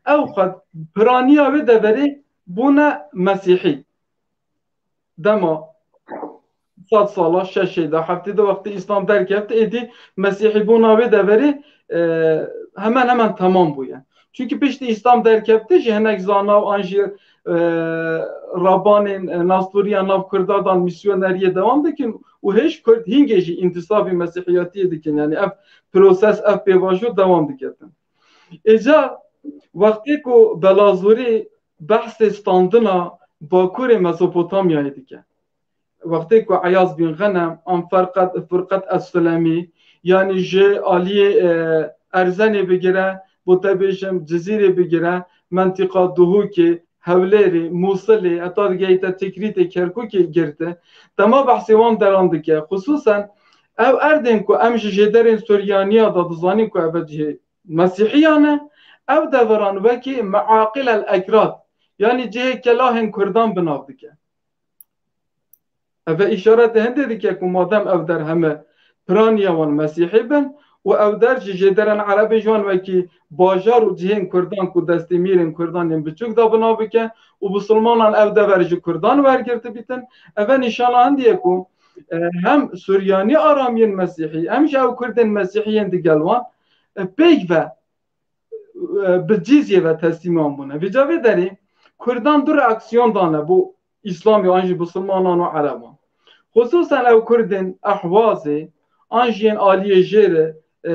Ew xet piraniya wê deverê bûne Mesîhî. Dema sed sala, şeşê de, heftê de wextê Îslam derkefte, êdî Mesîhîbûna wê deverê, e, hemen hemen temam bûye. Çunkî piştî Îslam derkefte jî hinek zanav an jî, e, rabanên, e, Nastûriya nav Kurda dan misyoneriyê dewam dikin û hêj Kurd hingê jî întisabî Mesîhiyatiyê dikin. Yanî ev proses, ev pêvajo dewam diketin. Êca wextê ku Belazûrî behsê standina Bakurê Mezopotamyayê dike. Wextê ku Eyaz bin Xenem an Ferqet, Furqet Es-Sulemî, yanî ji aliyê, e, Erzenê bigire, bo te bêjim Cizîrê bigire, mentiqa Duhokê, Hewlêrê, Mûsilê, heta digehîte Tikrîtê, Kerkûkê girti. Dema behsê wan deran dike. Xisûsen ew erdên ku em ji jêderên Suryaniya de dizanîn ku ev cihê Mesîhiyan e, ew deveran wekî meaqil el ekrad, yanî cihê kelahên Kurdan bi nav dike. Ev îşaretê hindê dike ku madem ev der heme piraniya wan Mesîhî bin û ew der ji jêderên Erebê ji wan wekî bajar û cihên Kurdan ku destê mîrên Kurdan yên biçûk de bi nav bike û bisilmanan ev dever ji Kurdan wergirtibîtin, ev e nîşana hindê ye ku, e, hem Suryanî aramiyên Mesîhî, hem jî ew Kurdên Mesîhî yên digel wan, e, pêk ve, e, bi cîzyê ve teslîman bûne. Vêca vê derê Kurdan du reaksiyon dane bo Îslamê an jî bisilmanan û Ereban. Xisûsen ew Kurdên Ehwazê an jî yên aliyê jêre, e,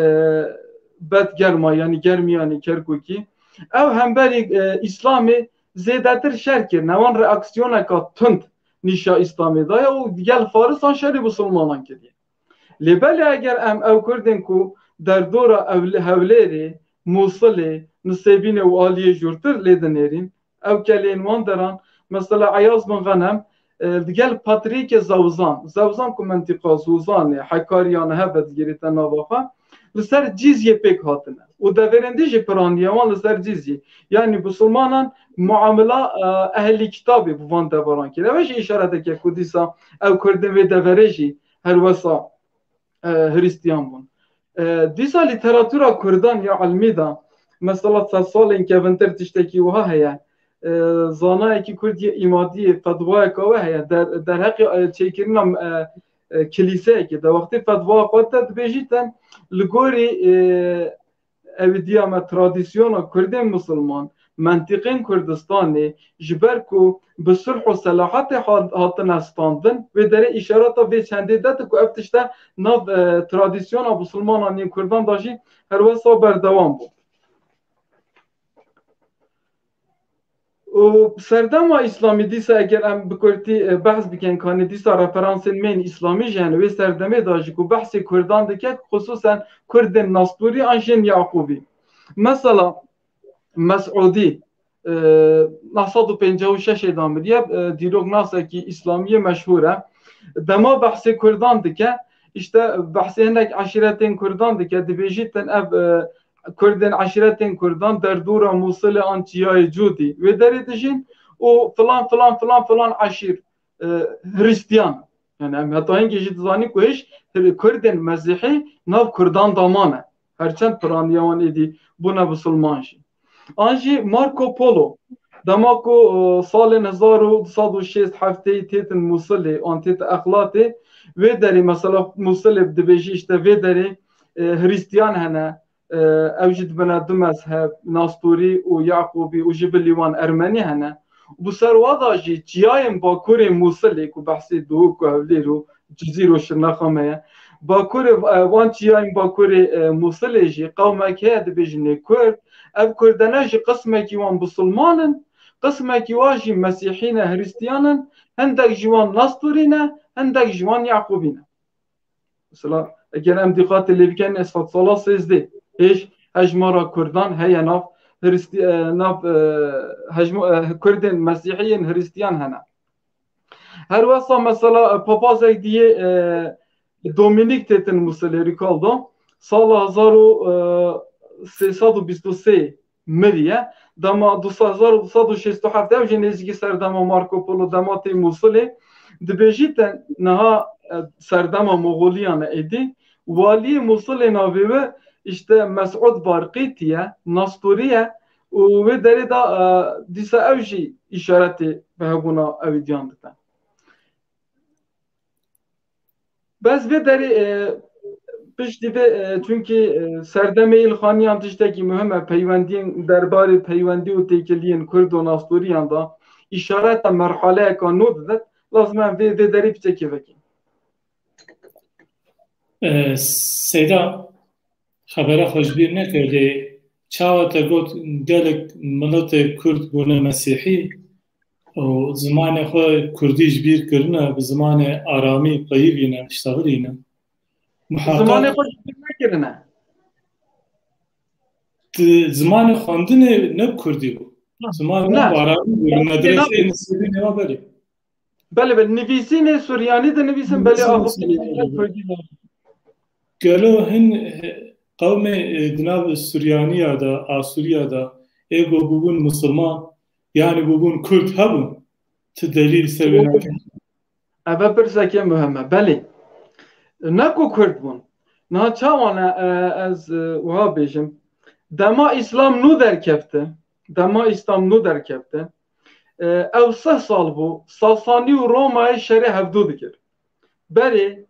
Bedgerma, yanî Germiyanê, Kerkûkî, ew hemberî, e, Îslamê zêdetir şer kirine. Wan reaksiyoneka tund nîşa Îslamê daye û digel Farisan şerê bisilmanan kiriye. Lê belê eger em ew Kurdên ku derdora ev-, Hewlêrê, Mûsilê, Nisêbînê û aliyê jûrtir lê dinêrîn, ew kelên wan deran, mesela Eyaz bin Xenem, e, digel Patrîkê Zewzan, Zewzan ku mentiqa Zûzanê, Hekariyan hebe digirîte nava xwe, li ser cîzyê pêk hatine. Û deverên dî jî piraniye wan li ser cîzyê. Yanî bisilmanan muamela, e, ehlî kitabê bi van deveran kir. Ev jî îşareteke ku dîsa ew Kurdên vê deverê jî her wesa, e, Hristiyan bûn. E, dîsa lîteratura Kurdan ya ilmî de, mesela sed salên kevintir tiştekî wiha heye. E, zanayekî Kurd yê Îmadiyê fetwayeka wê heye. Der-, derheqê, e, çêkirina, e, e, kilîseyekê de wextê fetwaya xwe te dibêjî te li gorî, e, ew diya me tradisyona Kurdên Misilman, mentiqên Kurdistanê, ji ber ku bi sulh û selahatê hat-, hatine standin, wê derê îşareta vê çendê de ku ev tişte nav, e, tradisyona Misilmanan yên Kurdan de jî her wesa berdewam bû. Û serdema Îslamî dîsa eger em bi kurtî, e, behs bikin, kanî dîsa referansên me yên Îslamî jî hene. Wê serdemê de jî ku behsê Kurdan dike, xisûsen Kurdên Nastûrî an jî yên Yaqûbî. Mesela Mesûdî, e, neh sed û pêncî û şeş de miriye, e, dîroknasekî Îslamî yê meşhûr e. Dema behsê Kurdan dike, îşte behsê hinek eşîretên Kurdan dike, dibêjîtin ev, e, Kurdên eşîretên Kurdan derdora Mûsilê an Çiyayê Cûdî wê derê dijîn û filan, filan, filan, filan eşîr, e, Hristiyan. Yani em heta hingê jî dizanîn ku hêj Kurdên Mesîhî nav Kurdan de mane. Herçend piraniya wan êdî bûne bisilman jî. An jî Marco Polo, dema ku, e, salên hezar û du sed û şêst heftê têtin Mûsilê, an têtin Exlatê, wê derê mesela Mûsilê dibêjî işte vê derê, e, Hristiyan hene, e, ew jî dibine du mezheb, Nastorî û Yaqûbî û ji bilî wan Ermenî hene. Û bi ser wa da jî çiyayên Bakurê Mûsilê ku behsê Duhok û Hewlêr û Cizîr û Şirnexa me ye, Bakurê, e, wan çiyayên Bakurê, e, Mûsilê jî qewmek heye dibêjin ê Kurd. Ev Kurdene jî qismekî wan bisilman in, qismekî wan jî Mesîhî ne, Hristiyan in, hindek ji wan Nastorî ne, Hindek ji wan Yaqûbî ne. Mesela, eger em dîqatê lê bikin, sedsala sêzdeh, hêj hejmara Kurdan heye nav Hristî-, e, nav, e, hejmo-, e, Kurdên Mesîhî yên Hristiyan hene. Her wesa mesela, e, papazek diyê, e, Domînîk têtin Musilê Rikaldo, sala hezar û sê sed û bîst û sê miriye. Dema du hezar û du sed û şêst û heft, ew jî nêzîkî serdema Marco Polo, dema tê Musilê, dibêjîtin niha, e, serdema Moxoliyan e êdî, waliyê Musilê navê wê, işte, Mesûd Barqîtî ye, Nastorî ye û wê derê de, e, dîsa ew jî îşaretê bi hebûna ewîdiyan dide. Bes vê derê, e, piştî vê, e, çunkî, e, serdemê îlxaniyan tiştekî muhim e, peywendiyên derbarê peywendî û têkiliyên Kurd û Nastoriyan de îşareta merhaleyeka nû didin. Lazim e vê, vê derê piçekê vekin. E, Seyda, xebera xwe ji bîr neke, lê çawa te got gelek miletê Kurd bûne Mesîhî û zimanê xwe Kurdî ji bîr kirine, bi zimanê aramî peyivîne, iştexilîne. Muheqeq Zimanê xwe ji bîr nekirine. Di zimanê xwendinê ne Kurdî bû. Zimanê Ne. Aramî bû. Li medreseyê nisêbî nêwa berê. Belê, belê. Nivîsînê Suryanî dinivîsin, belê axiftinê Kurdî de. Gelo hin, e, qewmê, e, di nav Suryaniya de, Asûriya de, ê ku bûbûn misilman, yanî bûbûn Kurd hebûn? Ti delîl ser wê nake? Eve pirsekê muhim e. Belê. Ne ku Kurd bûn. Niha çawa ne, e, ez, e, wiha bêjim. Dema Îslam nû derkefte, dema Îslam nû derkefte, e, ew sih sal bû, Sasanî û Romayê şerê hevdû dikir. Berê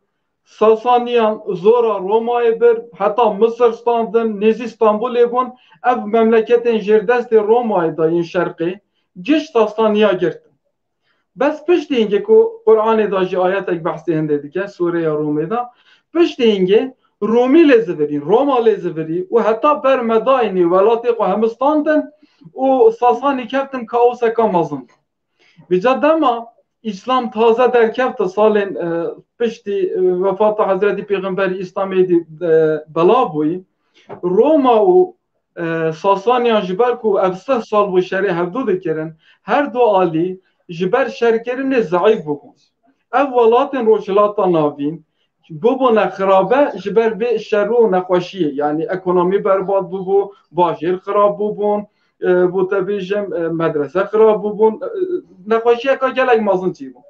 Sasaniyan zora Romayê bir, heta Misir standin, nêzî Stanbulê bûn, ev memleketên jêrdestê Romayê de yên şerqê, giş Sasaniya girtin. Bes piştî hingê ku Qur'anê de jî ayetek behsê hindê dike, Sûreya Rumê de, piştî hingê Rumî lê zivirîn, Roma lê zivirî û heta ber me dayînî welatê xwe hemû standin û Sasanî keftin kaoseka mezin. Vêca dema Îslam taze derkefte salên, e, piştî, e, wefata Hezretî Pêxemberî Îslamê dî, e, belav bûyî, Roma û e, Sasaniyan ji ber ku ev sih sal bû şerê hevdû dikirin, her du alî ji ber şerkirinê zeîf bûbûn. Ev welatên Rojhilata Navîn bûbûne xirabe ji ber vê şer û nexweşiyê. Yanî ekonomî berbat bûbû, bajêr xirab bûbûn, e, bo te bêjim, e, medrese xirab bûbûn, e, nexweşiyeka gelek mezin çêbû.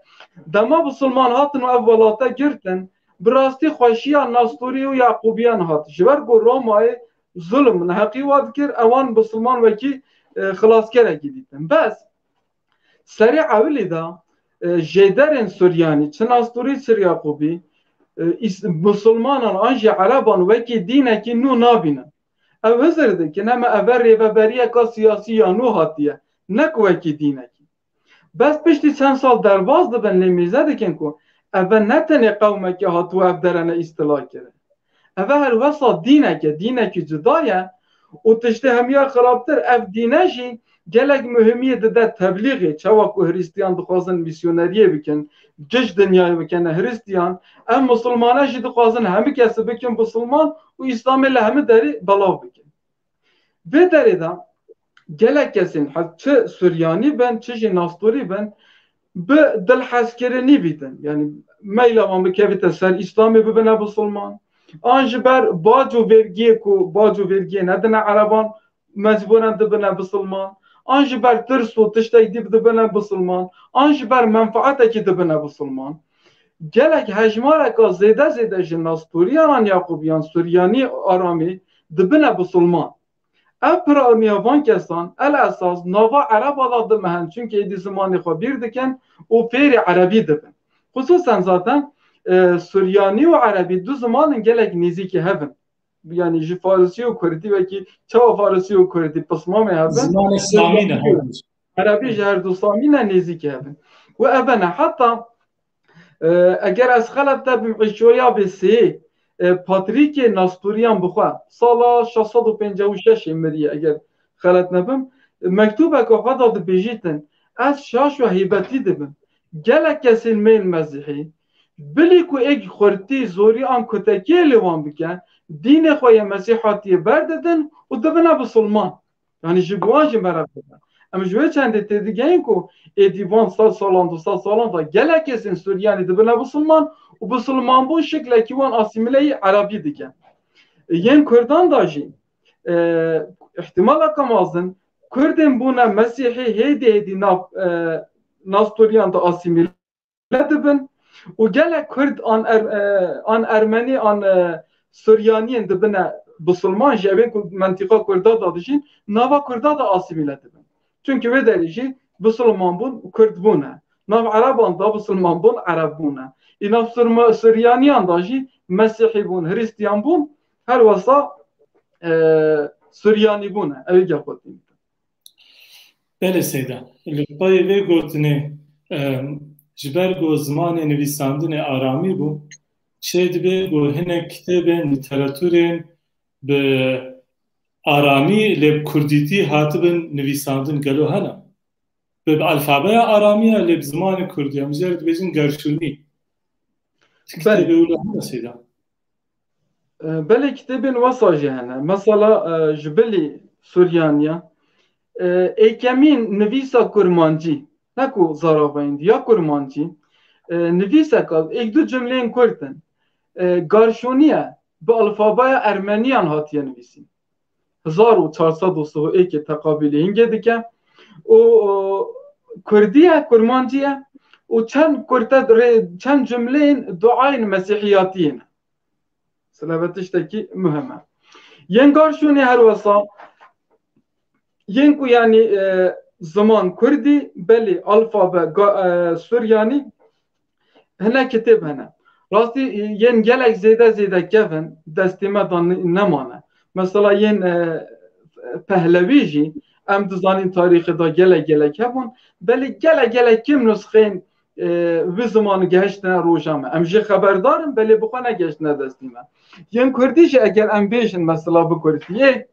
Dema bisilman hatin û ev welate girtin, bi rastî xweşiya Nastorî û Yaqûbiyan hat. Ji ber ku Romayê zulm, neheqî wa dikir, ewan bisilman wekî, e, xilaskerekî dîtin. Bes serê ewilî de, e, jêderên Suryanî, çi Nastorî, çi Yaqûbî, e, îs-, misilmanan an jî Ereban wekî dînekî nû nabînin. Ew hizir dikin, heme eve rêveberiyeka siyasî ya nû hatiye, ne ku wekî dînekî. Bes piştî çend sal derbas dibin, lê mêze dikin ku eve ne tenê qewmekî hatibû ev derene îstila kirin. Eve her wesa dînek e, dînekî cuda ye û tiştê hemiya xirabtir, ev dîne jî gelek muhimiyê dide teblîxê, çawa ku Hristiyan dixwazin misyoneriyê bikin, giş dinyayê bikene Hristiyan, ev misilmane jî dixwazin hemî kesî bikin bisilman û Îslamê li hemî derê belav bikin. Vê derê de gelek kesên, he-, çi Suryanî bin, çi jî Nastorî bin, bi dilhezkirinî bîtin. Yanî meyla wan bikevite ser Îslamê, bibine bisilman. An ji ber bac û vergiyê ku, bac û vergiyê nedine Ereban, mecbûren dibine bisilman. An ji ber tirs û tiştek dî dibine bisilman. An ji ber menfaatekî dibine bisilman. Gelek hejmareka zêde zêde ji Nasturiyan an Yaqûbiyan, Suryanî Aramî, dibine bisilman. Ev piraniya van kesan el esas nava Ereba de dimehin, çunkî êdî zimanê xwe bîr dikin û fêrî Erebî dibin. Xisûsen zaten, e, Suryanî û Erebî du ziman in gelek nêzîkî hev in. Yanî ji Farisî û Kurdî wekî çawa Farisî û Kurdî pismamê hev in. Zimanê Samî ne. Erebî ji her du Samî ne nêzîkî hev in. Û ev e ne. Heta E, eger ez xelet nebim, Îşoya bê sê, e, Patrîkê Nasturiyan bi xwe, sala şeş sed û pêncî û şeş miriye, eger xelet nebim, e, mektûbeke xwe de dibêjîtin, ez şaş û heybetî dibim. Gelek kesên me yên Mesîhî, Bilî ku êk xurtî, zorî an kutekiyê li wan bike, dînê xwe yê Mesîhatiyê berdidin û dibine bisilman. Yanî ji bo wan jî meraq dide. Em ji wê çendê têdigihên ku êdî van sed salan, du sed salan da gelek kesên Suryanî dibine bisilman û bisilmanbûn şiklekî wan asîmîleyî Erebî dike. Yên Kurdan da jî, e, îhtimaleke mezin Kurdên bûne Mesîhî hêdî hêdî nav, e, nav Suryan de asîmîle dibin û gelek Kurd an Er-, e, an Ermenî an, e, Suryaniyên dibine bisilman jî, evên ku mentîqa Kurda da dijîn, nava Kurda da asîmîle dibin. Çunke wê derê jî bisilman bûn, Kurd bûne. Nav Ereban da bisilman bûn, Ereb bûne. Î nav Surma-, Suryaniyan da jî Mesîhî bûn, Hristiyan bûn, her wesa, e, Suryanî bûne. Ew ê gel xwe tînin. Belê Seyda. Li payê vê gotinê, em, ji ber ku zimanê nivîsandinê aramî bû, çê dibe ku hinek kitêbên, lîteratûrên bi aramî lê bi kurdîtî hatibin nivîsandin gelo hene? Bi, bi alfabeya aramî ya lê bi zimanê kurdî, em jê re dibêjin gerşûnî. Ti Belê. Kitêbê wilo hene Seyda? E, belê kitêbên wesa jî hene. Mesela, e, ji bilî Suryaniya, e, êkemîn nivîsa kurmancî, ne ku zaravayîn di, ya kurmancî, e, nivîseka êk du cumleyên kurt in. E, Garşoniye bi alfabeya ermeniyan hatiye nivîsîn. Hezar û çar sed û sih û êkê teqabîlê hingê dike. Û, û kurdî ye, kurmancî ye. Û çend kurte rê-, çend cumleyên duayên mesîhiyatiyê ne. Sileve tiştekî muhim e. Yên Garşûnê her wesa, yên ku yanî, e, ziman kurdî, belê alfabe ga-, e, suryanî, hine kitêb hene. Rastî, e, yên gelek zêde zêde kevin, destê me de ne-, nemane. Mesela yên, e, Pehlewî jî, em dizanîn tarîxê de gelek gelek hebûn, belê gelek gelek kim nusxên e, wî ziman gehiştine roja me. Em jê xeberdar in, belê bi xwe negehiştine destî me. Yên kurdî jî eger em bêjin, mesela bi kurdiyê,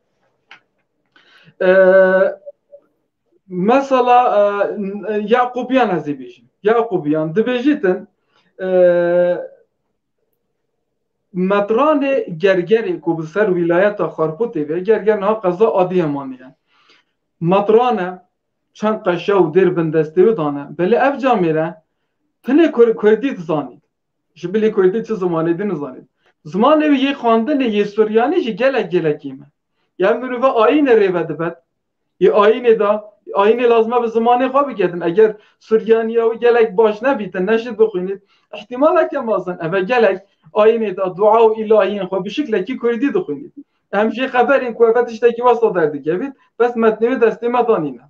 e, mesela, e, Yaqûbiyan ez ê bêjim. Yaqûbiyan dibêjîtin, e, Metranê Gergerê ku bi ser wîlayeta Xarpûtê ve, Gerger niha qeza Adiyamanê ye. Metrane çend qeşa û dêr bindestê wî dane. Belê ev camêre tenê Kur-, Kurdî dizanît. Ji bilî Kurdî çi zimanê din nizanît. Zimanê wî yê xwendinê yê Suryanî jî gelek gelek kêm e. Ya mirove ayînê rê ve dibet. Yê ayînê de, ayînê lazim e bi zimanê xwe bigetin. Eger Suryaniya wî gelek baş nebîtin, neşit bixwînît, ihtimaleke mezin eve gelek ayînê de dua û îlahiyên xwe bi şiklekî Kurdî dixwînît. Em jê xeberên ku eve tiştekî wesa derdikevît, bes metnê wê destê me danîne.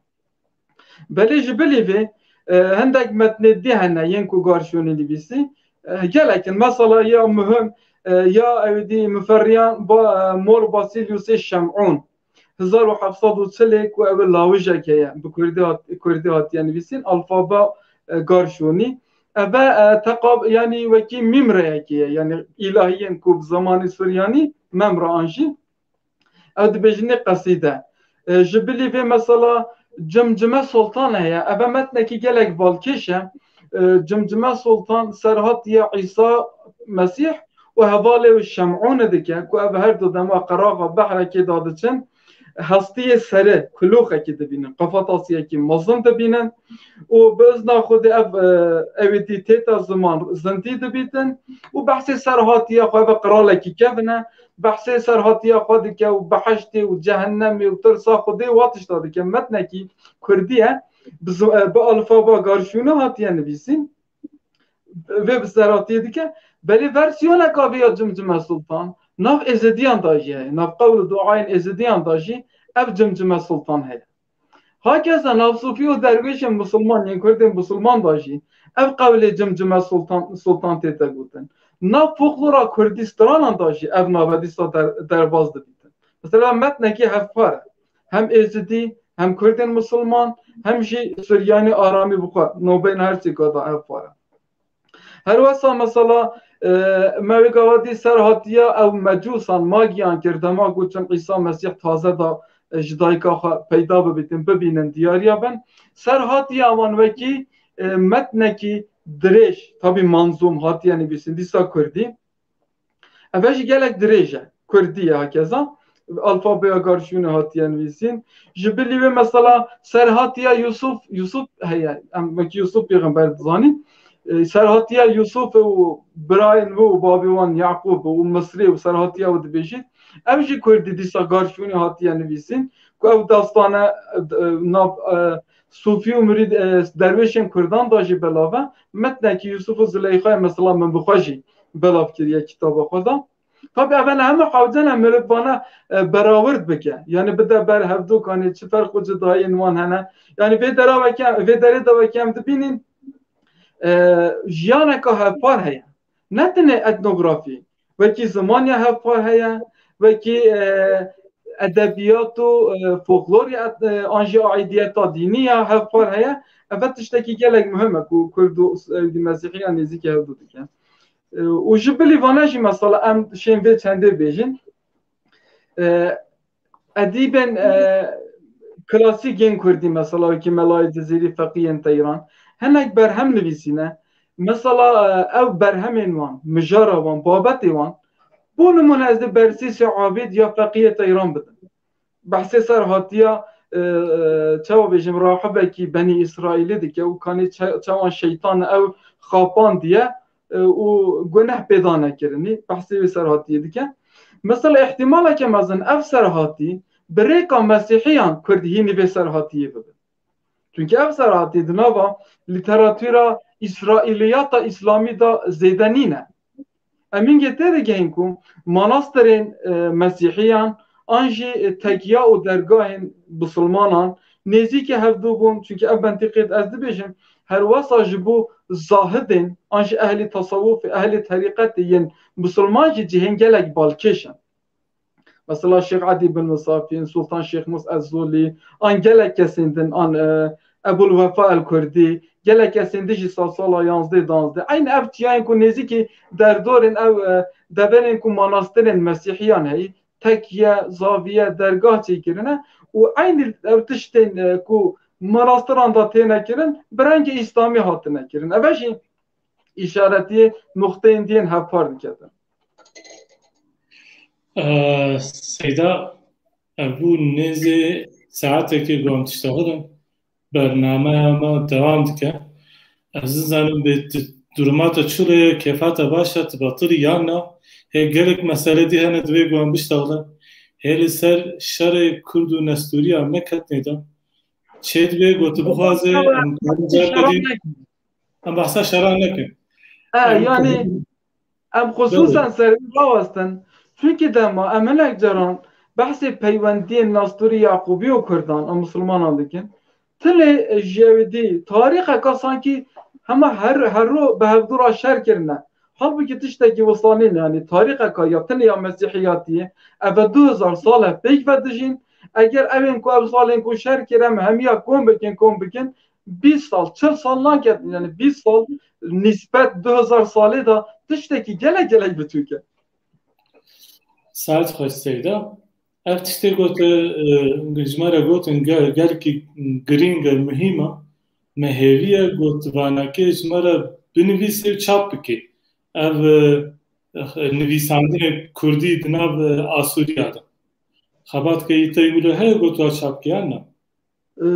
Belê ji bilî vê, e, hindek metnê dî hene yên ku Garşûnî nivîsî, e, gelek in. Mesela ya muhim, e, ya ew dî Muferriyan ba, e, Mor Basîlyusê Şem'ûn. Hezar û heft sed û çilê ku ew lawijek heye, bi kurdî hat-, kurdî hatiye nivîsîn, alfabe, e, Garşûnî. Eve, e, teqab-, yanî wekî mîmreyekê ye, yanî îlahiyên ku bi zemanî Suryanî memra an jî. Ew dibêjin nê qesîde. E, ji bilî vê mesela Cimcime Sultan heye. Eve metnekî gelek balkêş e. E, Cimcime Sultan serhatiye Îsa Mesîh û hevalê wî Şem'ûnê dike ku ev her du dema qeraxa behrekê de diçin, hestiyê serê, kulûxekî dibînin, qafatasiyekî mezin dibînin û bi izna Xwedê ev, e, ew ê dî tête ziman zindî dibîtin û behsê serhatiya xwe ve qiralekî kevin e, behsê serhatiya xwe dike û behiştê û cehennemê û tirsa Xwedê û wa tişta dike. Metnekî kurdî ye, bi zi-, e, bi alfaba Garşûnî hatiye nivîsîn. Vê bi serhatiyê dike. Belê versiyoneka vê ya Cimcime Sultan nav Êzidiyan da jî heye. Nav qewl û duayên Êzidiyan da jî ev Cimcime Sultan heye. Hakeza nav Sufî û derwêşên misilman, yên Kurdên misilman da jî ev qewlê Cimcime Sultan, Sultan tête gotin. Nav folklora Kurdî stranan da jî ev nave dîsa der-, derbas dibîtin. Mesela metnekî hevpar e. Hem Êzidî, hem Kurdên misilman, hem jî Suryanî aramî bi xwe nobeyna her sêka da hevpar e. Her wesa mesela, e, me wê gava dî ser hatiya ew mecûsan, magiyan kir, dema ku çin Îsa Mesîh taze da, e, ji dayika xwe peyda bibîtin, bibînin, diyariya bin. Ser hatiya wan wekî, e, metnekî dirêj, tabî manzûm hatiye nivîsîn, dîsa kurdî. Eve jî gelek dirêj e. Kurdî ye hakeza. Alfabeya Garşûnê hatiye nivîsîn. Ji bilî wê mesela Serhatiya Yusuf, Yusuf heye. Em wekî Yusuf pêxember dizanîn. E, Serhatiya Yusuf û birayên wê û bavê wan Yaqûb û Misrê û Serhatiya û dibêjît. Ev jî kurdî dîsa Garşûnê hatiye nivîsîn. Ku ev dastane, e, nav, e, Sûfî û mirîd, e, derwêşên kurdan da jî belav e. Metnekî Yusuf û Zileyxayê mesela min bi xwe jî belav kiriye kitaba xwe de. Tabî ev hene hemû hewce ne meriv vane, e, berawird bike. Yani bide ber hevdûkanê çi ferq û cudayiyên wan hene. Yani vê dera weke, vê derê de weke em dibînin, e, jiyaneka hevpar heye. Ne tenê etnografî, wekî zimaniya hevpar heye, wekî, e, edebiyat û, e, folklor ya, e, an jî aidiyeta dînî ya hevpar heye. Eve tiştekî gelek muhim e ku kurd û, e, mesîhiyan nêzîkî hevdû dike. E, û ji bilî vane jî mesela em şên vê çendê bêjin. E, edîbên, e, klasîk yên kurdî mesela wekî Melayê Cizîrî, Feqiyên Teyran hinek berhem nivîsîne. Mesela, e, ev berhemên wan, mijara wan, babetê wan bo nimûne ez dê Bersîsê Abîd ya Feqiyê Teyran bidim. Behsê ser hatiya, e, e, çawa bêjim, rahibekî Benî Îsraîlî dike û kanê çe-, çawan şeytan ew xapandiye, e, û guneh pêda nekirinî. Behsê wê serhatiyê dike. Mesela îhtimaleke mezin ev serhatî bi rêka mesîhiyan kurd hînî vê serhatiyê bibe. Çunke ev serhatî di nava lîteratûra îsraîliyata îslamî de zêde nîne. Em hingê tê digihên ku manastirên, e, mesîhiyan an jî, e, tekiya û dergahên bisilmanan nêzîkî hevdû bûn. Çunke ev mentîqê ez dibêjim, her wesa ji bo zahidên an jî ehlî tesewufê, ehlî terîqetê yên bisilman jî cihên gelek balkêş in. Mesela Şêx Edî bin Misafîn, Sultan Şêxmûs Ez-Zulî, an gelek kesên din, an, e, Ebul Wefa El-Kurdî, gelek kesên din jî sal sala yanzdeh danzdeh. Eyn ev çiyayên ku nêzîkî derdorên ew, e, deverên ku manastirên mesîhiyan heyî, tekiye, zaviye, dergah çêkirine û eynî ev tiştên, e, ku manastiran da têne kirin, bi rengê îslamî hatine kirin. Eve jî îşaretiyê nuqteyên diyên hevpar diketin. Ee, Seyda, ev bû nêzê saetekê ku em tişta xwe din. Bernameya me dewam dike. Ez nizanim bê tu duruma te çi rê ye, kêfa te baş e, tu betilî yan na. Hê gelek mesele dî hene divê ku em biştexilin. Hê li ser şerê Kurd û Nestûriya em neketnê de. Çê dibê ku tu bixwazê, em karin car vedîn. Em behsa şeran nekin. E, Em yani, em xusûsen ser wî rawestin. Çunkî dema em hinek caran behsê peywendiyên Nestûrî Yaqûbî û Kurdan û Misilmanan dikin. Tilê ji ewî dî tarîxeka sankî hema her, her ro bi hevdû ra şer kirine. Halbûkî tiştekî wisa nîne, yanî tarîxeka ya tinê ya mesîhiyatiyê, ev e du hezar sal e pêk ve dijîn. Eger ew ên ku ev salên ku şer kir em hemiya kom bikin, kom bikin, bîst sal, çil sal naket, yani bîst sal nîsbet du hezar salê de tiştekî gelek gelek biçûk e. Saet xweş Seyda. Ev tiştê got, e, ji me re gotin ge-, gelkî girîng e, muhîm e. Me hêviye got vanakê ji me re binivîsê û çap bikê. Ev, e, nivîsandinê kurdî di nav, e, Asûriya de. Xebatkeyî te wilo heye got wa çap bikê yan na? E,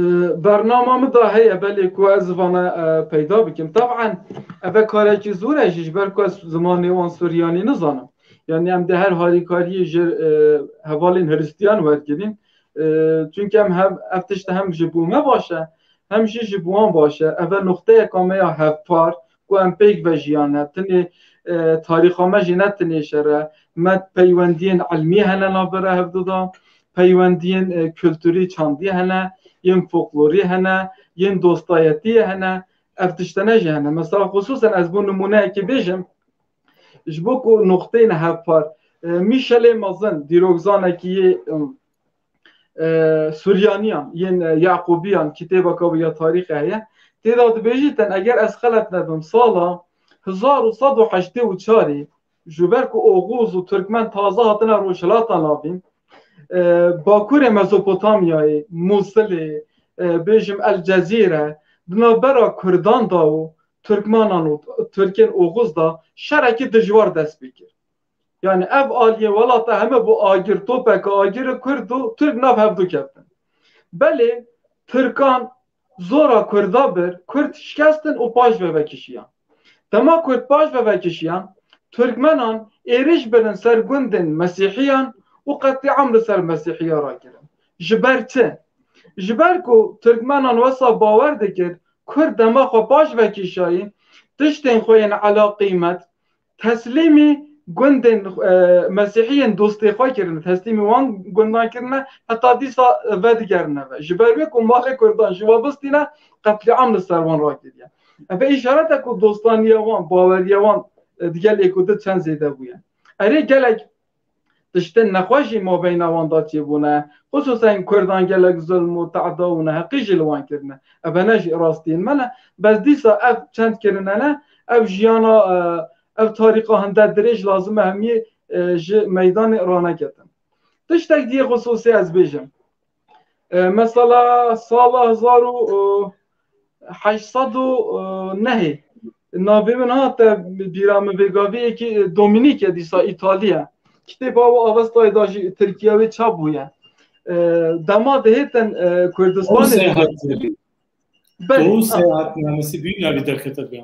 bernama min da heye, belê ku ez vana, e, peyda bikim. Taban, eve karekî zor e jî, ji ber ku ez zimanê wan suryanî nizanim. Yani em dê her harîkariyê ji, e, hevalên Hristiyan wergirîn. E, çunke em hem, ev tişt hem ji bo me baş e, hem jî ji bo wan baş e. Eve nuqteyeka me ya hevpar, ku em pêk ve jiyane. Tinê, e, tarîxa me jî ne tinê şer e. Me peywendiyên ilmî hene navbera hevdu de. Peywendiyên, e, kulturî çandî hene, yên folklorî hene, yên dostayetiyê hene. Ev tiştene jî hene. Mesela xusûsen ez bo nimûneyekê bêjim, ji bo ku nuqteyên hevpar, e, Mîşelê Mezin, dîrokzanekî yê, e, Suryaniyan, yên, e, Yaqûbiyan, kitêbeka wî ya tarîxê heye. Tê de dibêjîtin, eger ez xelet nebim, sala hezar û sed û heştê û çarê, ji ber ku Oxuz û Tirkmen taze hatine Rojhilata Navîn, e, Bakurê Mezopotamyayê, Mûsilê, e, bêjim El Cezîre, di navbera Kurdan de û Tirkmanan û Tirkên Oxuz de şerekî dijwar dest pê kir. Yani ev aliyê welata heme bû agir, topeka agir û Kurd û Tirk nav hevdu keftin. Belê Tirkan zora Kurda bir, Kurd şikestin û paş ve vekişiyan. Dema Kurd paş ve vekişiyan, Tirkmenan êrîş birin ser gundên Mesîhiyan û qetlîam li ser Mesîhiya rakirin. Ji ber çi? Ji ber ku Tirkmenan wesa bawer dikir, Kurd dema xwe paş vekişayî, tiştên xwe yên ela qîmet, teslîmî gundên, e, Mesîhiyên dostê xwe kirine, teslîmî wan gundan kirine, heta dîsa vedigerine ve. Ji ber wê ku malê Kurdan ji we bistîne, qetlîam li ser wan rakiriye. Ev e îşaretek ku dostaniya wan, baweriya wan, e, digel êk û di çend zêde bûye. Erê gelek tiştên nexweş jî mabeyna wan de çêbûne. Xisûsen Kurdan gelek zulm û teda û neheqî jî li wan kirine. Ev hene jî rastiyên me ne. Bes dîsa ev çend kirine ne, ev jiyana, e, ev tarîxa hinde dirêj lazim e hemiyê, e, ji meydanê raneketin. Tiştek diyê xisûsî ez bêjim. E, mesela sala hezar û heşt sed û nehê navê min hate bîra min vê gavê yekî, e, Domînîk e dîsa Îtalî ye. Kitêba wî Avestayê de jî Tirkiye wê çap bûye. E, dema dihêtin, e, Kurdistanê Ew seyahat dihêtin. Belê, Ew ha. Seyahatnamesi büyük bir derkete bir.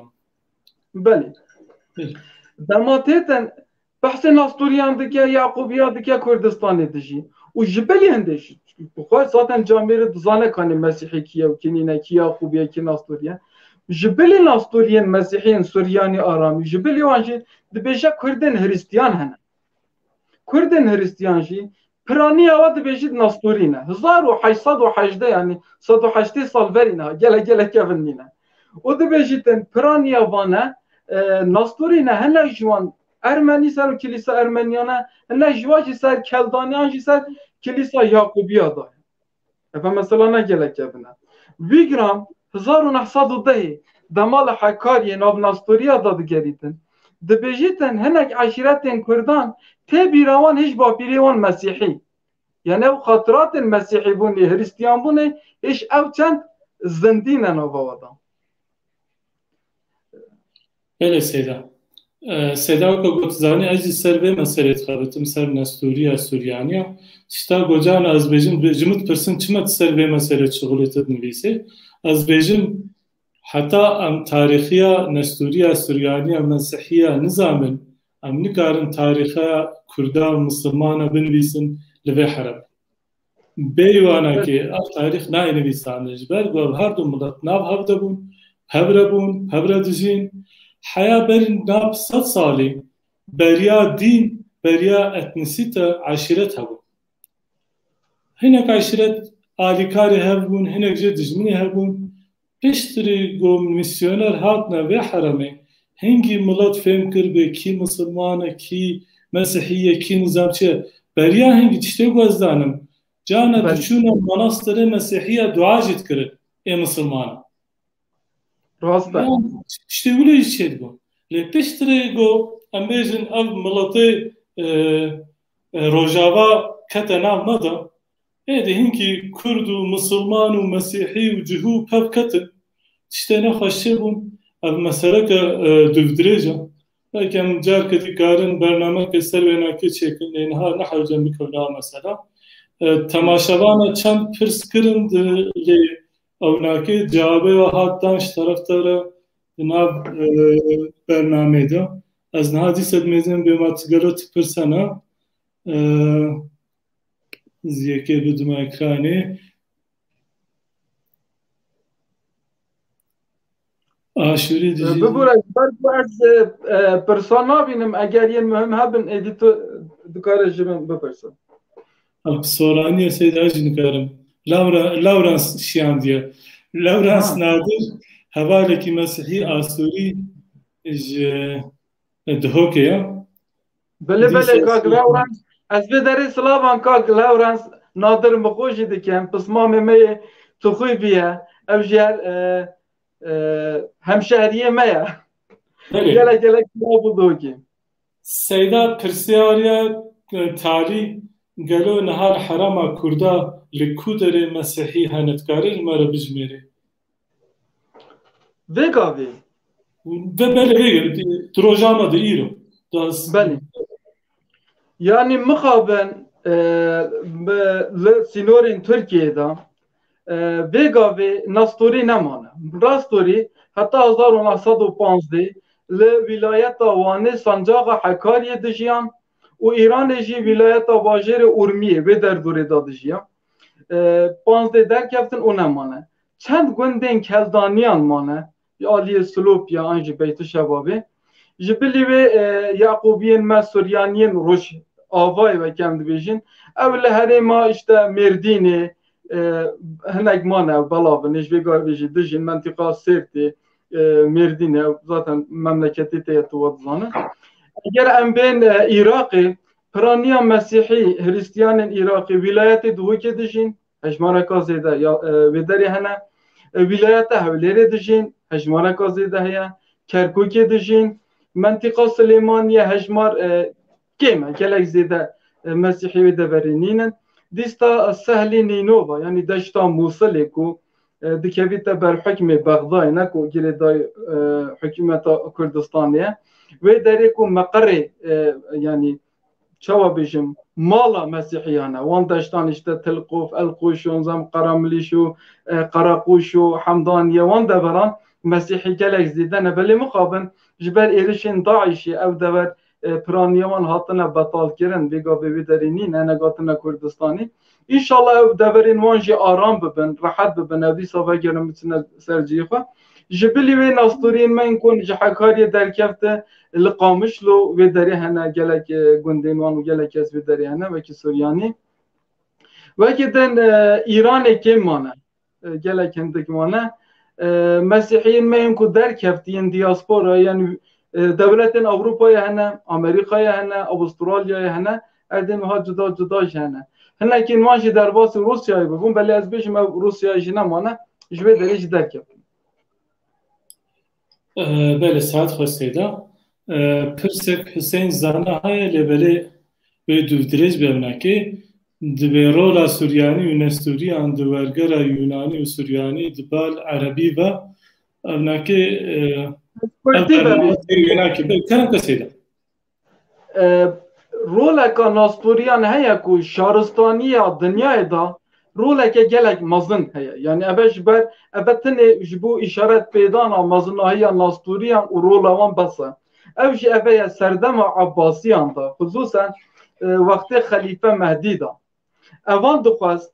Belê. Belê. Dema têtin behsê Nastûriyan dike, Yaqûbiya dike Kurdistanê dijî. Û ji bilî hindê jî, bi xwe zaten camêrê dizane kanê Mesîhî kî ye û kî nîne, kî Yaqûbiye, kî Nastûriye. Ji bilî Nastûriyên Mesîhiyên Suryanî Aramî, ji bilî wan jî dibêje Kurdên Hristiyan hene. Kurdên Hristiyan jî piraniya we dibêjît Nastûrî ne. Hezar û heşt sed û hejdeh, yanî sed û heştê sal verî niha, gelek gelek kevin nîne. Û dibêjîtin piraniya vane, e, Nastûrî ne, hinek ji wan Ermenî ser û kilîsa Ermeniyan e, hinek ji wan jî ser Keldaniyan jî ser kilîsa Yaqûbiya daye. Ev mesela ne gelek kevin e. Wîgram hezar û neh sed û dehê dema li Hekariyê nav Nastûriya de digerîtin, dibêjîtin hinek eşîretên Kurdan tê bîra wan hêj bapîrê wan Mesîhî. Yani ew xatiratên Mesîhîbûnê, Hristiyanbûnê hêj ew çend zindî ne nava we de. Belê Seyda. E, Seyda weke got, zanî ez jî ser vê meselê dixebitim, ser Nestûriya, Suryaniya. Tişta gocana ez bêjim, ji min dipirsin, çima tu ser vê meselê şixulê tu dinivîsê? Ez bêjim, heta em tarîxiya Nestûriya, Suryaniya, Mesîhiya nizanin, em nikarin tarîxa Kurda û Misilmana binivîsin li vê herem. Bêyî wana ki ev tarîx nayê nivîsandin. Ji ber ku ev her du milet nav hev de bûn, hev re bûn, hev re dijîn. Heya berî nav sed salî beriya dîn, beriya etnisîte, eşîret hebû. Hinek eşîret alîkarê hev bûn, hinek jê dijminê hev bûn. Piştre ku misyoner hatine vê heremê, hingî milet fêm kir bê kî misilman e, kî mesihî ye, kî nizamçî ye. Beriya hingî tiştê ku ez zanim, cana Belê. diçûne manastirê mesihî ye, dua jî dikirin ê misilmanan. Rast e. Yan tiştê wile jî çêdibû. Lê piştre ku em bêjin ev miletê, e, e, Rojava kete nav me de, êdî hinkî Kurd û Misilman û Mesîhî û cihû pev ketin. Tiştê nexweş çêbûn. Ev meseleke, e, dûvdirêj e. Belkî em carke dî karin bernameke ser wênakê çêkin. Lê niha nehewce em bikevin ew mesela. E, temaşevana çend pirs kirin di, lê ewnakê cewabê we hat dan ji teref te re di nav, e, bernamê de. Ez niha dîsa dimêzim bê ma tu gelo tu pirs hene. E, Ez yekê bidime ekranê. Aşûrî E, dijî. Bibûre, ji ber ku ez, e, e, pirsan nabînim, eger yên muhim hebin, êdî tu dikare ji min bipirse. Ev soraniye Seyda jî nikarim. Lawra-, Lawrence şiyandiye. Lawrence Ha. Nadir, hevalekî mesihî Asûrî ji Duhokê ya. Belê, belê, kak Lawrence. Ez vê derê silavan kak Lawrence Nadir min xwe jî dikim. Pismamê me yê Tuxuyvî ye. Ev jî her, e, e, hemşehriyê me ye. Belê. Gelek, gelek silav û Duhokê. Seyda, pirsiyariya, e, talî, gelo niha li herêma Kurda li ku derê mesihî hene, dikarî li me re bijmêrî? Vê gavê Ve belê vê tu rojama de îro. Belê. Yanî mixabin e, bi, li sînorên Tirkiyê de e, vê gavê nastorî nemane. Rastorî heta hezar û neh sed û panzdeh li wîlayeta Wanê sancaxa Hekariyê dijiyan û Îranê jî wîlayeta bajêrê Urmiyê vê derdorê de dijiyan. E, panzdeh derkeftin û nemane. Çend gundên Keldaniyan mane, ji aliyê Silopya an jî Beytişebabê. Ji bilî wê e, Yaqûbiyên me Suryaniyên Rojavayê weke em dibêjin. Ew li herêma işte Mêrdînê e, hinek mane ew belav in. Ji vê gavê jî dijîn mentiqa Sêrtê, e, Mêrdînê, zaten memleketê te ye tu we dizanin. Eger em bên e, Iraqê, piraniya Mesîhî, Hristiyanên Iraqê wîlayetê Duhokê dijîn, hejmareka zêde ya e, wê derê hene. E, Wîlayeta Hewlêrê dijîn, hejmareka zêde heye. Kerkûkê dijîn, mentiqa Silêmaniye hejmar e, kêm e, gelek zêde e, Mesîhî wê deverê nînin. Dîsta Sehlî Nînova, yanî deşta Mûsilê ku e, dikevîte ber hukmê Bexdayê, ne ku girêdayî e, hikûmeta Kurdistanê ye. Wê derê ku meqerê e, yanî çawa bêjim, mala Mesîhiyan e. Wan deştan işte Tilqof, Elqoş û nizam Qaramilîş û e, Qaraqoş û Hemdaniye, wan deveran Mesîhî gelek zêde ne. Belê mixabin ji ber êrişên DAIŞê ew dever e, piraniya wan hatine betal kirin, vê gavê wê derê nîne, ne hatine Kurdistanê. Înşallah ew deverên wan jî aram bibin, rehet bibin, ew dîsa vegerin biçine ser cihê xwe. Ji bilî wê nastoriyên me yên ku ji Hekariyê derkefte, li Qamişlo wê derê hene gelek e, gundên wan û gelek kes wê derê hene, wekî Suryanî. Wekî din e, Îranê kêm mane, e, gelek hindik mane. E, Mesîhiyên me yên ku derkeftiyin diaspora, yên e, dewletên Ewropayê hene, Amerîkayê hene, Avustralyayê hene, erdên wiha cuda cuda jî hene. Hinekî wan jî derbasî Rûsyayê bibûn, belê ez bêjim ew Rûsyayê jî nemane, ji vê derê jî derkeftin. Belê, saet xweş Seyda. Pirsek Huseyîn Zana heye, lê belê wê dûvdirêj be evnakê. Divê rola Suryanî û Nestûriyan di wergera Yûnanî û Suryanî di bal Erebî ve evnakê Wênakê be. Kerem ke Seyda. E, roleka Nastûriyan heye ku şaristaniya dinyayê de roleke gelek mezin heye. Yani eve ji ber, eve tenê ji bo îşaret pêdana mezinahiya Nastûriyan û rola wan bes e. Ev jî eve ye serdema Ebbasiyan de, xisûsen e, wextê Xelîfe Mehdî de. Evan dixwest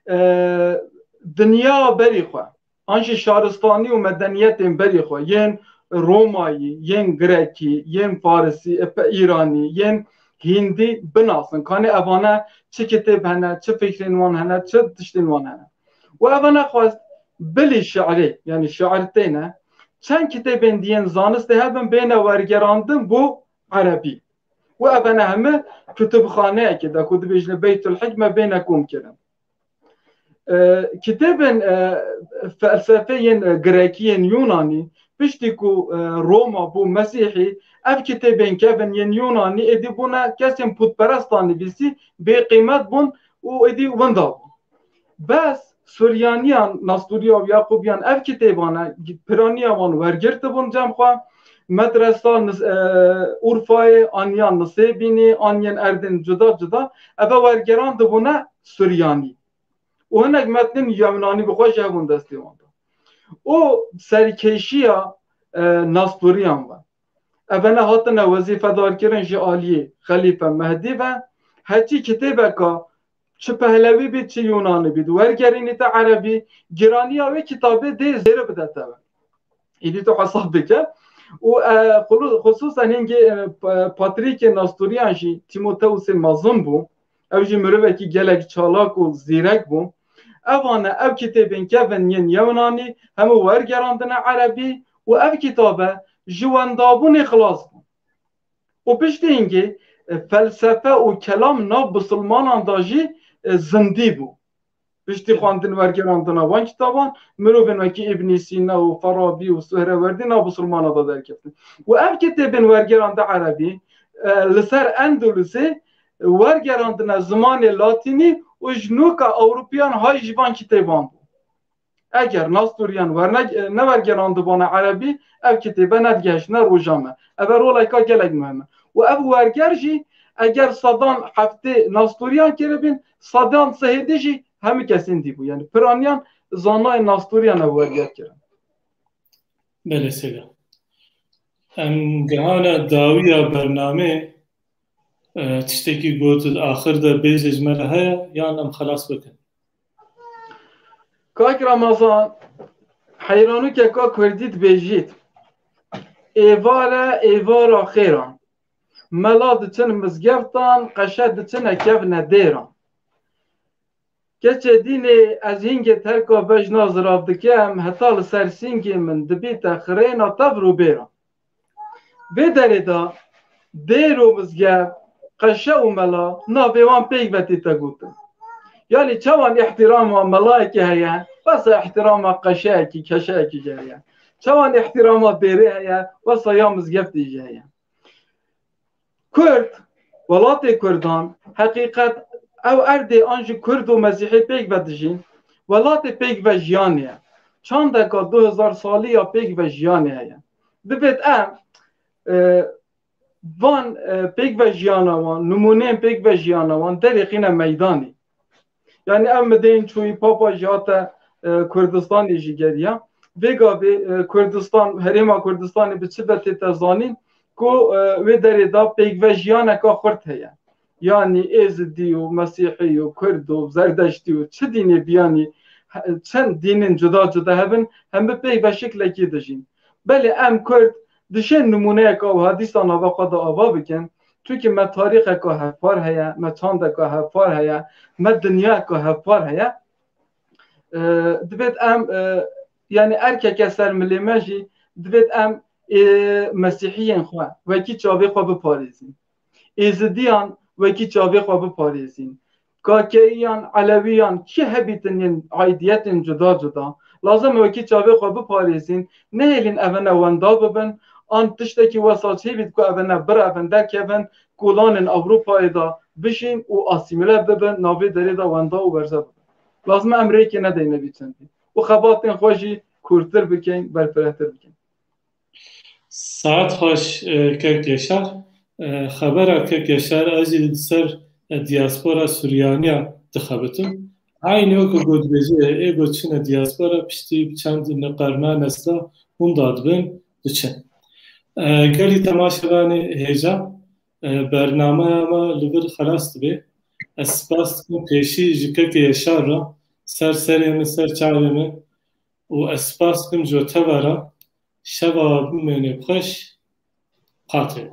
e, dinya berî xwe. An jî şaristanî û medeniyetên berî xwe, yên Romayî, yên Grekî, yên Farisî, e, pe-, Îranî, yên Hîndî binasin. Kanê evane çi kitêb hene, çi fikrên wan hene, çi tiştên wan hene. Û evane xwest bilî şiirê, yanî şiir têne, çend kitêbên diyên zanistê hebin bêne wergerandin bo erebî. Û evane heme kutubxaneyekê de ku dibêjine Beytul Hikme bêne komkirin. E, kitêbên e, felsefeyên e, Grekî yên Yûnanî, piştî ku e, Roma bû Mesîhî, ev kitêbên kevin yên Yûnanî êdî bûne kesên pûtperestan nivîsî, bêqîmet bûn û êdî winda bûn. Bes Suryaniyan, Nastûriya û Yaqûbiyan ev kitêbane piraniya wan wergirtibûn cem xwe, medresa Nis-, e, Urfayê, an yan Nisêbînê, an yên erdên cuda cuda, eve wergerandibûne Suryanî. Û hinek metnên Yewnanî bi xwe jî hebûn destê wan de. Û serkêşiya e, Nastûriyan ve. Evene hatine wezîfedarkirin ji aliyê Xelîfe Mehdî ve. Heçî kitêbeka çi Pehlewî bît, çi Yûnanî bît, wergerînîte Erebî, giraniya wê kitabê dê zêde bidete we. Îdî tu hesab bike. Û e, xulu-, xisûsen hingê e, pa-, Patrîkê Nastûriyan jî Tîmoteusê mezin bû. Ew jî mirovekî gelek çalak û zîrek bû. Evane ev kitêbên kevin yên Yewnanî hemû wergerandine Erebî û ev kitabe ji wendabûnê xilas bû. Û piştî hingê e, felsefe û kelam nav bisilmanan de jî e, zindî bû. Piştî xwendin wergerandina van kitaban, mirovên wekî Îbnî Sîna û Ferabî û Suhrewerdî nav bisilmana de derkeftin. Û ev kitêbên wergerande Erebî e, li ser Endulusê wergerandine zimanê Latînî û ji nûka Ewropiyan hay ji van kitêban bû. Eger Nastûriyan werne, newergerandibana erebî, ev kitêbe nedigehiştine roja me. Ev e roleka gelek muhim e. Û ev werger jî eger sedan heftê Nastûriyan kiribin, sedan sihêdî jî hemû kesên dîbû. Yani piraniyan zanayên Nastûriyan ev werger kirin. Belê Seyda. Em gehane dawiya bernamê, e, tiştekî got di axir de bêjê ji me re heye yan em xelas bikin? Kak Ramazan, heyranûkeka kurdî dibêjît, êvar e, êvara xêran. Mela diçin mizgeftan, qeşe diçine kevne dêran. Keçê dînê ez hîngê terka bejna zirav dikem, heta li ser sîngê min dibîte xirêna tevr û bêran. Vê derê de dêr û mizgev, qeşe û mela navê wan pêk ve tête gotin. Yanî çawan îhtîrama melayekê heye, wesa îhtîrama qeşeyekî, keşeyekî jî heye. Çawan îhtîrama dêrê heye, wesa ya mizgeftê jî heye. Kurd, welatê Kurdan, heqîqet ew erdê an jî Kurd û Mesîhî pêk ve dijîn, welatê pêk ve jiyanê ye. Çandeka du hezar salî ya pêk ve jiyanê heye. Divêt em, e, van, e, pêk ve jiyana wan, nimûneyên pêk ve jiyana wan derêxîne meydanê. Yani ev midên çûyî papa jî hate, e, Kurdistanê jî geriya. Vê gavê, e, Kurdistan, herêma Kurdistanê bi çi ve tête zanîn ku, e, wê derê de pêkvejiyaneka xurt heye. Yani Êzidî û Mesîhî û Kurd û Zerdeştî û çi dînê biyanî, he-, çend dînên cuda cuda hebin, hemû pêk ve şiklekî dijîn. Belê em Kurd dişên nimûneyeka wiha dîsa nava xwe de ava bikin. Çunkî me tarîxeka hevpar heye, me çandeka hevpar heye, me dinyayeka hevpar heye. E, divêt em, e, yani erkeke ser milê me jî divêt em, e, mesîhiyên xwe wekî çavê xwe biparêzin. Êzidiyan wekî çavê xwe biparêzin. Kakeyiyan, Elewiyan, kî hebîtin yên aidiyetên cuda cuda, lazim e wekî çavê xwe biparêzin, nehêlin evene wenda bibin, an tiştekî wesa çêbît ku evene birevin, derkevin, kolanên Ewropayê de bijîn û asîmîle bibin, navê derê de wenda û berze bibin. Lazim e em rêkê nedeyne vî çendî û xebatên xwe jî kûrtir bikin, berfirehtir bikin. Saet xweş, e, kek Yaşar. E, xebera kek Yaşar, ez jî li ser, e, diaspora Suryaniya dixebitim. Eynî wek ku got dibêje, ê got çine diaspora, piştî bi çend qerna nesla hûn dadibin, diçin. E, gelî temaşevanê hêja, e, bernameya me li vir xelas dibe. Ez spas dikim pêşî ji kekê Yaşar re, ser serê min, ser çavê min û ez spas dikim ji we teva re. Şeva bimêne bi xweş. Xatirê.